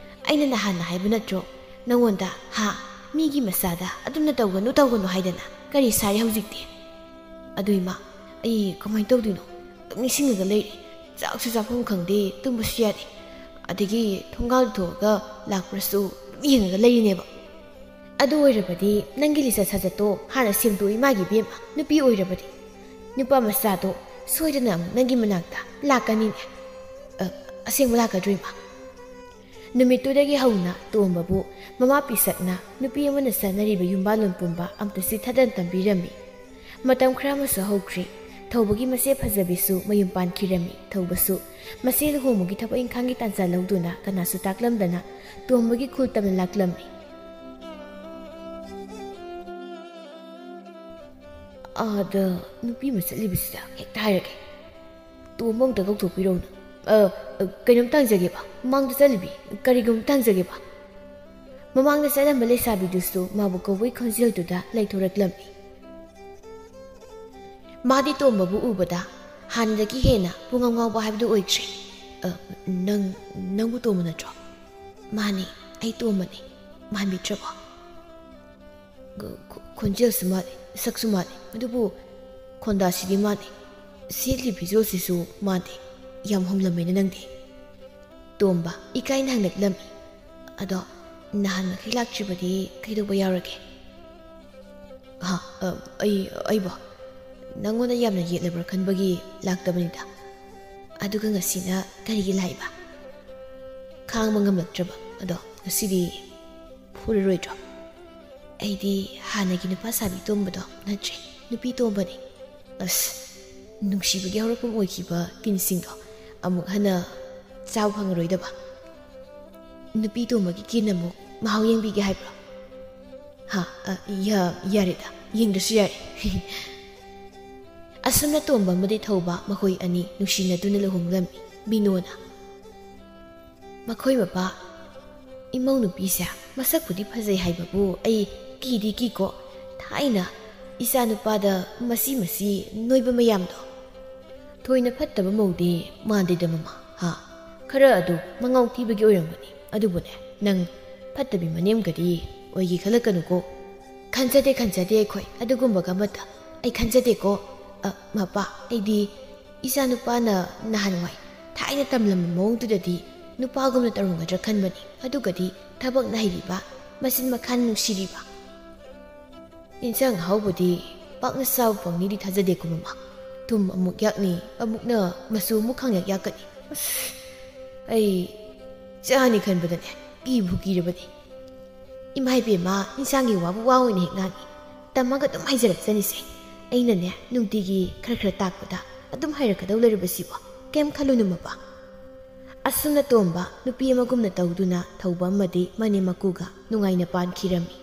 ꯑꯩꯅ ꯅꯍꯥꯟꯅ ꯍꯥꯏꯕ ꯅꯠꯇ꯭ꯔꯣ ꯅꯉꯣꯟꯗ, ꯍꯥ? ꯃꯤꯒꯤ ꯃꯆꯥꯗ ꯑꯗꯨꯝꯅ ꯇꯧꯒꯅꯨ, ꯇꯧꯒꯅꯨ ꯍꯥꯏꯗꯅ꯫ ꯀꯔꯤ ꯁꯥꯔꯦ ꯍꯧꯖꯤꯛꯇꯤ?" "ꯑꯗꯨ ꯏꯃꯥ, ꯑꯩ ꯀꯃꯥꯏꯅ ꯇꯧꯗꯣꯏꯅꯣ? ꯑꯗꯨꯝ ꯅꯤꯡꯁꯤꯡꯉꯒ ꯂꯩꯔꯦ꯫ ꯆꯥꯛꯁꯨ ꯆꯥꯐꯝ ꯈꯪꯗꯦ, ꯇꯨꯝꯕꯁꯨ ꯌꯥꯗꯦ꯫ ꯑꯗꯒꯤ ꯊꯣꯡꯒꯥꯜ ꯊꯣꯛꯑꯒ ꯂꯥꯛꯄ꯭ꯔꯁꯨ ꯑꯗꯨꯝ ꯌꯦꯡꯉꯒ ꯂꯩꯔꯤꯅꯦꯕ꯫ ꯑꯗꯨ ꯑꯣꯏꯔꯕꯗꯤ ꯅꯪꯒꯤ ꯂꯤꯆꯠ ꯁꯥꯖꯠꯇꯣ ꯍꯥꯟꯅ ꯁꯦꯝꯗꯣꯛꯏ ꯃꯥꯒꯤ ꯏꯕꯦꯝꯃ꯫ ꯅꯨꯄꯤ ꯑꯣꯏꯔꯕꯗꯤ ꯅꯨꯄꯥ ꯃꯆꯥꯗꯣ ꯁꯣꯏꯗꯅ ꯑꯃꯨꯛ ꯅꯪꯒꯤ ꯃꯅꯥꯛꯇ ꯂꯥꯛꯀꯅꯤꯅꯦ꯫" "ꯑ, ꯑꯁꯦꯡꯕ ꯂꯥꯛꯀꯗ꯭ꯔꯣ ꯏꯃꯥ?" ꯅꯨꯃꯤꯠꯇꯨꯗꯒꯤ ꯍꯧꯅ ꯇꯣꯝꯕꯕꯨ ꯃꯃꯥ ꯄꯤꯁꯛꯅ ꯅꯨꯄꯤ ꯑꯃꯅ ꯆꯠꯅꯔꯤꯕ ꯌꯨꯝꯕꯥꯜꯂꯣꯟ ꯄꯨꯝꯕ ꯑꯝꯇ ꯆꯤꯠꯊꯗꯅ ꯇꯝꯕꯤꯔꯝꯃꯤ꯫ ꯃꯇꯝ ꯈꯔ ꯑꯃꯁꯨ ꯍꯧꯈ꯭ꯔꯤ꯫ ꯊꯧꯕꯒꯤ ꯃꯆꯦ ꯐꯖꯕꯤꯁꯨ ꯃꯌꯨꯝ ꯄꯥꯟꯈꯤꯔꯝꯃꯤ꯫ ꯊꯧꯕꯁꯨ ꯃꯆꯦ ꯂꯨꯍꯣꯡꯕꯒꯤ ꯊꯕꯛ ꯏꯪꯈꯥꯡꯒꯤ ꯇꯥꯟꯖꯥ ꯂꯧꯗꯨꯅ ꯀꯅꯥꯁꯨ ꯇꯥꯛꯂꯝꯗꯅ ꯇꯣꯝꯕꯒꯤ ꯈꯨꯜ ꯇꯝꯅ ꯂꯥꯛꯂꯝꯃꯤ꯫ ꯑꯥꯗ ꯅꯨꯄꯤ ꯑꯃ ꯆꯠꯂꯤꯕꯁꯤꯗ ꯍꯦꯛꯇ ꯍꯥꯏꯔꯒꯦ꯫ ꯇꯣꯝꯕ ꯑꯃꯨꯛꯇ ꯀꯧꯊꯣꯛꯄꯤꯔꯛꯎꯅ꯫ "ꯑ, ꯑ, ꯀꯩꯅꯣꯝꯇ ꯍꯪꯖꯒꯦꯕ, ꯃꯃꯥꯡꯗ ꯆꯠꯂꯤꯕꯤ, ꯀꯔꯤꯒꯨꯝꯕ ꯑꯝꯇ ꯍꯪꯖꯒꯦꯕ?" ꯃꯃꯥꯡꯗ ꯆꯠꯂꯝꯕ ꯂꯩꯁꯥꯕꯤꯗꯨꯁꯨ ꯃꯥꯕꯨ ꯀꯧꯕꯒꯤ ꯈꯣꯟꯖꯦꯜꯗꯨꯗ ꯂꯩꯊꯣꯔꯛꯂꯝꯃꯤ꯫ ꯃꯥꯗꯤ ꯇꯣꯝꯕꯕꯨ ꯎꯕꯗ ꯍꯥꯟꯅꯗꯒꯤ ꯍꯦꯟꯅ ꯄꯨꯡꯉꯥꯎ ꯉꯥꯎꯕ ꯍꯥꯏꯕꯗꯨ ꯑꯣꯏꯈ꯭ꯔꯦ꯫ "ꯑ, ꯅꯪ, ꯅꯪꯕꯨ ꯇꯣꯝꯕ ꯅꯠꯇ꯭ꯔꯣ?" "ꯃꯥꯅꯤ, ꯑꯩ ꯇꯣꯝꯕꯅꯤ꯫ ꯃꯥꯟꯕꯤꯗ꯭ꯔꯕꯣ?" ꯈꯣ-, ꯈꯣꯟꯖꯦꯜꯁꯨ ꯃꯥꯜꯂꯤ, ꯁꯛꯁꯨ ꯃꯥꯜꯂꯤ, ꯑꯗꯨꯕꯨ ꯈꯣꯟꯗꯥꯁꯤꯗꯤ ꯃꯥꯟꯗꯦ꯫ ꯁꯦꯠꯂꯤ ꯐꯤꯖꯣꯜꯁꯤꯁꯨ ꯃꯥꯟꯗꯦ꯫ ꯌꯥꯝ ꯍꯣꯡꯂꯝꯃꯦꯅ ꯅꯪꯗꯤ꯫ ꯇꯣꯝꯕ ꯏꯀꯥꯏꯅ ꯍꯪꯂꯛꯂꯝꯃꯤ꯫ "ꯑꯗꯣ ꯅꯍꯥꯟ ꯃꯈꯩ ꯂꯥꯛꯇ꯭ꯔꯤꯕꯗꯤ ꯀꯩꯗꯧꯕ ꯌꯥꯎꯔꯒꯦ?" "ꯍꯥ? ꯑ, ꯑꯩ, ꯑꯩꯕꯣ? ꯅꯪꯉꯣꯟꯗ ꯌꯥꯝꯅ ꯌꯦꯠꯂꯕ꯭ꯔꯥ ꯈꯟꯕꯒꯤ ꯂꯥꯛꯇꯕꯅꯤꯗ꯫ ꯑꯗꯨꯒ ꯉꯁꯤꯅ ꯀꯔꯤꯒꯤ ꯂꯥꯛꯏꯕ? ꯈꯥꯡꯕ ꯉꯝꯂꯛꯇ꯭ꯔꯕ? ꯑꯗꯣ ꯉꯁꯤꯗꯤ ꯐꯨꯔꯔꯣꯏꯗ꯭ꯔꯣ? ꯑꯩꯗꯤ ꯍꯥꯟꯅꯒꯤ ꯅꯨꯄꯥ ꯁꯥꯕꯤ ꯇꯣꯝꯕꯗꯣ ꯅꯠꯇ꯭ꯔꯦ, ꯅꯨꯄꯤ ꯇꯣꯝꯕꯅꯤ꯫ ꯑꯁ, ꯅꯨꯡꯁꯤꯕꯒꯤ ꯍꯧꯔꯛꯐꯝ ꯑꯣꯏꯈꯤꯕ ꯀꯤꯟꯁꯤꯡꯗꯣ ꯑꯃꯨꯛ ꯍꯟꯅ ꯆꯥꯕ ꯐꯪꯉꯔꯣꯏꯗꯕ꯫ ꯅꯨꯄꯤ ꯇꯣꯝꯕꯒꯤ ꯀꯤꯟ ꯑꯃꯨꯛ ꯃꯍꯥꯎ ꯌꯦꯡꯕꯤꯒꯦ ꯍꯥꯏꯕ꯭ꯔꯣ? ꯍꯥ? ꯑ, ꯌꯥ-, ꯌꯥꯔꯦꯗ, ꯌꯦꯡꯗ꯭ꯔꯁꯨ ꯌꯥꯔꯦ꯫ ꯑꯁꯨꯝꯅ ꯇꯣꯝꯕ ꯑꯃꯗꯤ ꯊꯧꯕ ꯃꯈꯣꯏ ꯑꯅꯤ ꯅꯨꯡꯁꯤꯅꯗꯨꯅ ꯂꯨꯍꯣꯡꯂꯝꯃꯤ꯫ ꯕꯤꯅꯣꯅ, "ꯃꯈꯣꯏ ꯃꯄꯥ, ꯏꯃꯧ ꯅꯨꯄꯤꯁꯦ ꯃꯁꯛꯄꯨꯗꯤ ꯐꯖꯩ ꯍꯥꯏꯕꯕꯨ ꯑꯩ ꯀꯤꯗꯤ ꯀꯤꯀꯣ꯫ ꯊꯥꯏꯅ ꯏꯆꯥ ꯅꯨꯄꯥꯗ ꯃꯁꯤ ꯃꯁꯤ ꯅꯣꯏꯕ ꯃꯌꯥꯝꯗꯣ꯫ ꯊꯣꯏꯅ ꯐꯠꯇꯕ ꯃꯧꯗꯤ ꯃꯥꯟꯗꯦꯗ ꯃꯃꯥ, ꯍꯥ? ꯈꯔ ꯑꯗꯨ ꯃꯉꯥꯎ ꯊꯤꯕꯒꯤ ꯑꯣꯏꯔꯝꯒꯅꯤ꯫ ꯑꯗꯨꯕꯨꯅꯦ, ꯅꯪ ꯐꯠꯇꯕꯤ ꯃꯅꯦꯝꯒꯗꯤ ꯑꯣꯏꯒꯦ ꯈꯜꯂꯛꯀꯅꯨꯀꯣ꯫ ꯈꯟꯖꯗꯦ, ꯈꯟꯖꯗꯦ ꯑꯩꯈꯣꯏ ꯑꯗꯨꯒꯨꯝꯕꯒ ꯑꯃꯠꯇ꯫ ꯑꯩ ꯈꯟꯖꯗꯦꯀꯣ꯫ ꯑ, ꯃꯄꯥ, ꯑꯩꯗꯤ ꯏꯆꯥ ꯅꯨꯄꯥꯅ ꯅꯍꯥꯟꯋꯥꯏ ꯊꯥꯏꯅ ꯇꯝꯂꯝꯕ ꯃꯑꯣꯡꯗꯨꯗꯗꯤ ꯅꯨꯄꯥꯒꯨꯝꯅ ꯇꯧꯔꯝꯒꯗ꯭ꯔꯥ ꯈꯟꯕꯅꯤ꯫ ꯑꯗꯨꯒꯗꯤ ꯊꯕꯛꯅ ꯍꯩꯕꯤꯕ, ꯃꯆꯤꯟ ꯃꯈꯥ ꯅꯨꯡꯁꯤꯕꯤꯕ꯫ ꯏꯟꯁꯥꯡ ꯑꯍꯥꯎꯕꯗꯤ ꯄꯥꯛꯅ ꯆꯥꯕ ꯐꯪꯅꯤꯗꯤ ꯊꯥꯖꯗꯦꯀꯣ ꯃꯃꯥ꯫ ꯊꯨꯝ ꯑꯃꯨꯛ ꯌꯥꯛꯅꯤ, ꯑꯃꯨꯛꯅ ꯃꯆꯨ ꯑꯃꯨꯛ ꯈꯪꯌꯥꯛ ꯌꯥꯛꯀꯅꯤ꯫ ꯑꯁ, ꯑꯩ ꯆꯥꯅꯤ ꯈꯟꯕꯗꯅꯦ ꯀꯤꯕꯨ ꯀꯤꯔꯕꯅꯦ꯫ ꯏꯃꯥ ꯏꯕꯦꯝꯃ, ꯏꯟꯁꯥꯡꯒꯤ ꯋꯥꯕꯨ ꯋꯥ ꯑꯣꯏꯅ ꯍꯦꯛ ꯉꯥꯡꯉꯤ꯫ ꯇꯝꯃꯒ ꯑꯗꯨꯝ ꯍꯩꯖꯔꯛꯆꯅꯤꯁꯦ꯫ ꯑꯩꯅꯅꯦ ꯅꯨꯡꯇꯤꯒꯤ ꯈꯔ ꯈꯔ ꯇꯥꯛꯄꯗ ꯑꯗꯨꯝ ꯍꯩꯔꯛꯀꯗꯧ ꯂꯩꯔꯕꯁꯤꯕꯣ꯫ ꯀꯩꯝ ꯈꯜꯂꯨꯅꯨ ꯃꯄꯥ꯫ ꯑꯁꯨꯝꯅ ꯇꯣꯝꯕ ꯅꯨꯄꯤ ꯑꯃꯒꯨꯝꯅ ꯇꯧꯗꯨꯅ ꯊꯧꯕ ꯑꯃꯗꯤ ꯃꯅꯦꯝ ꯃꯀꯨꯒ ꯅꯨꯡꯉꯥꯏꯅ ꯄꯥꯟꯈꯤꯔꯝꯃꯤ꯫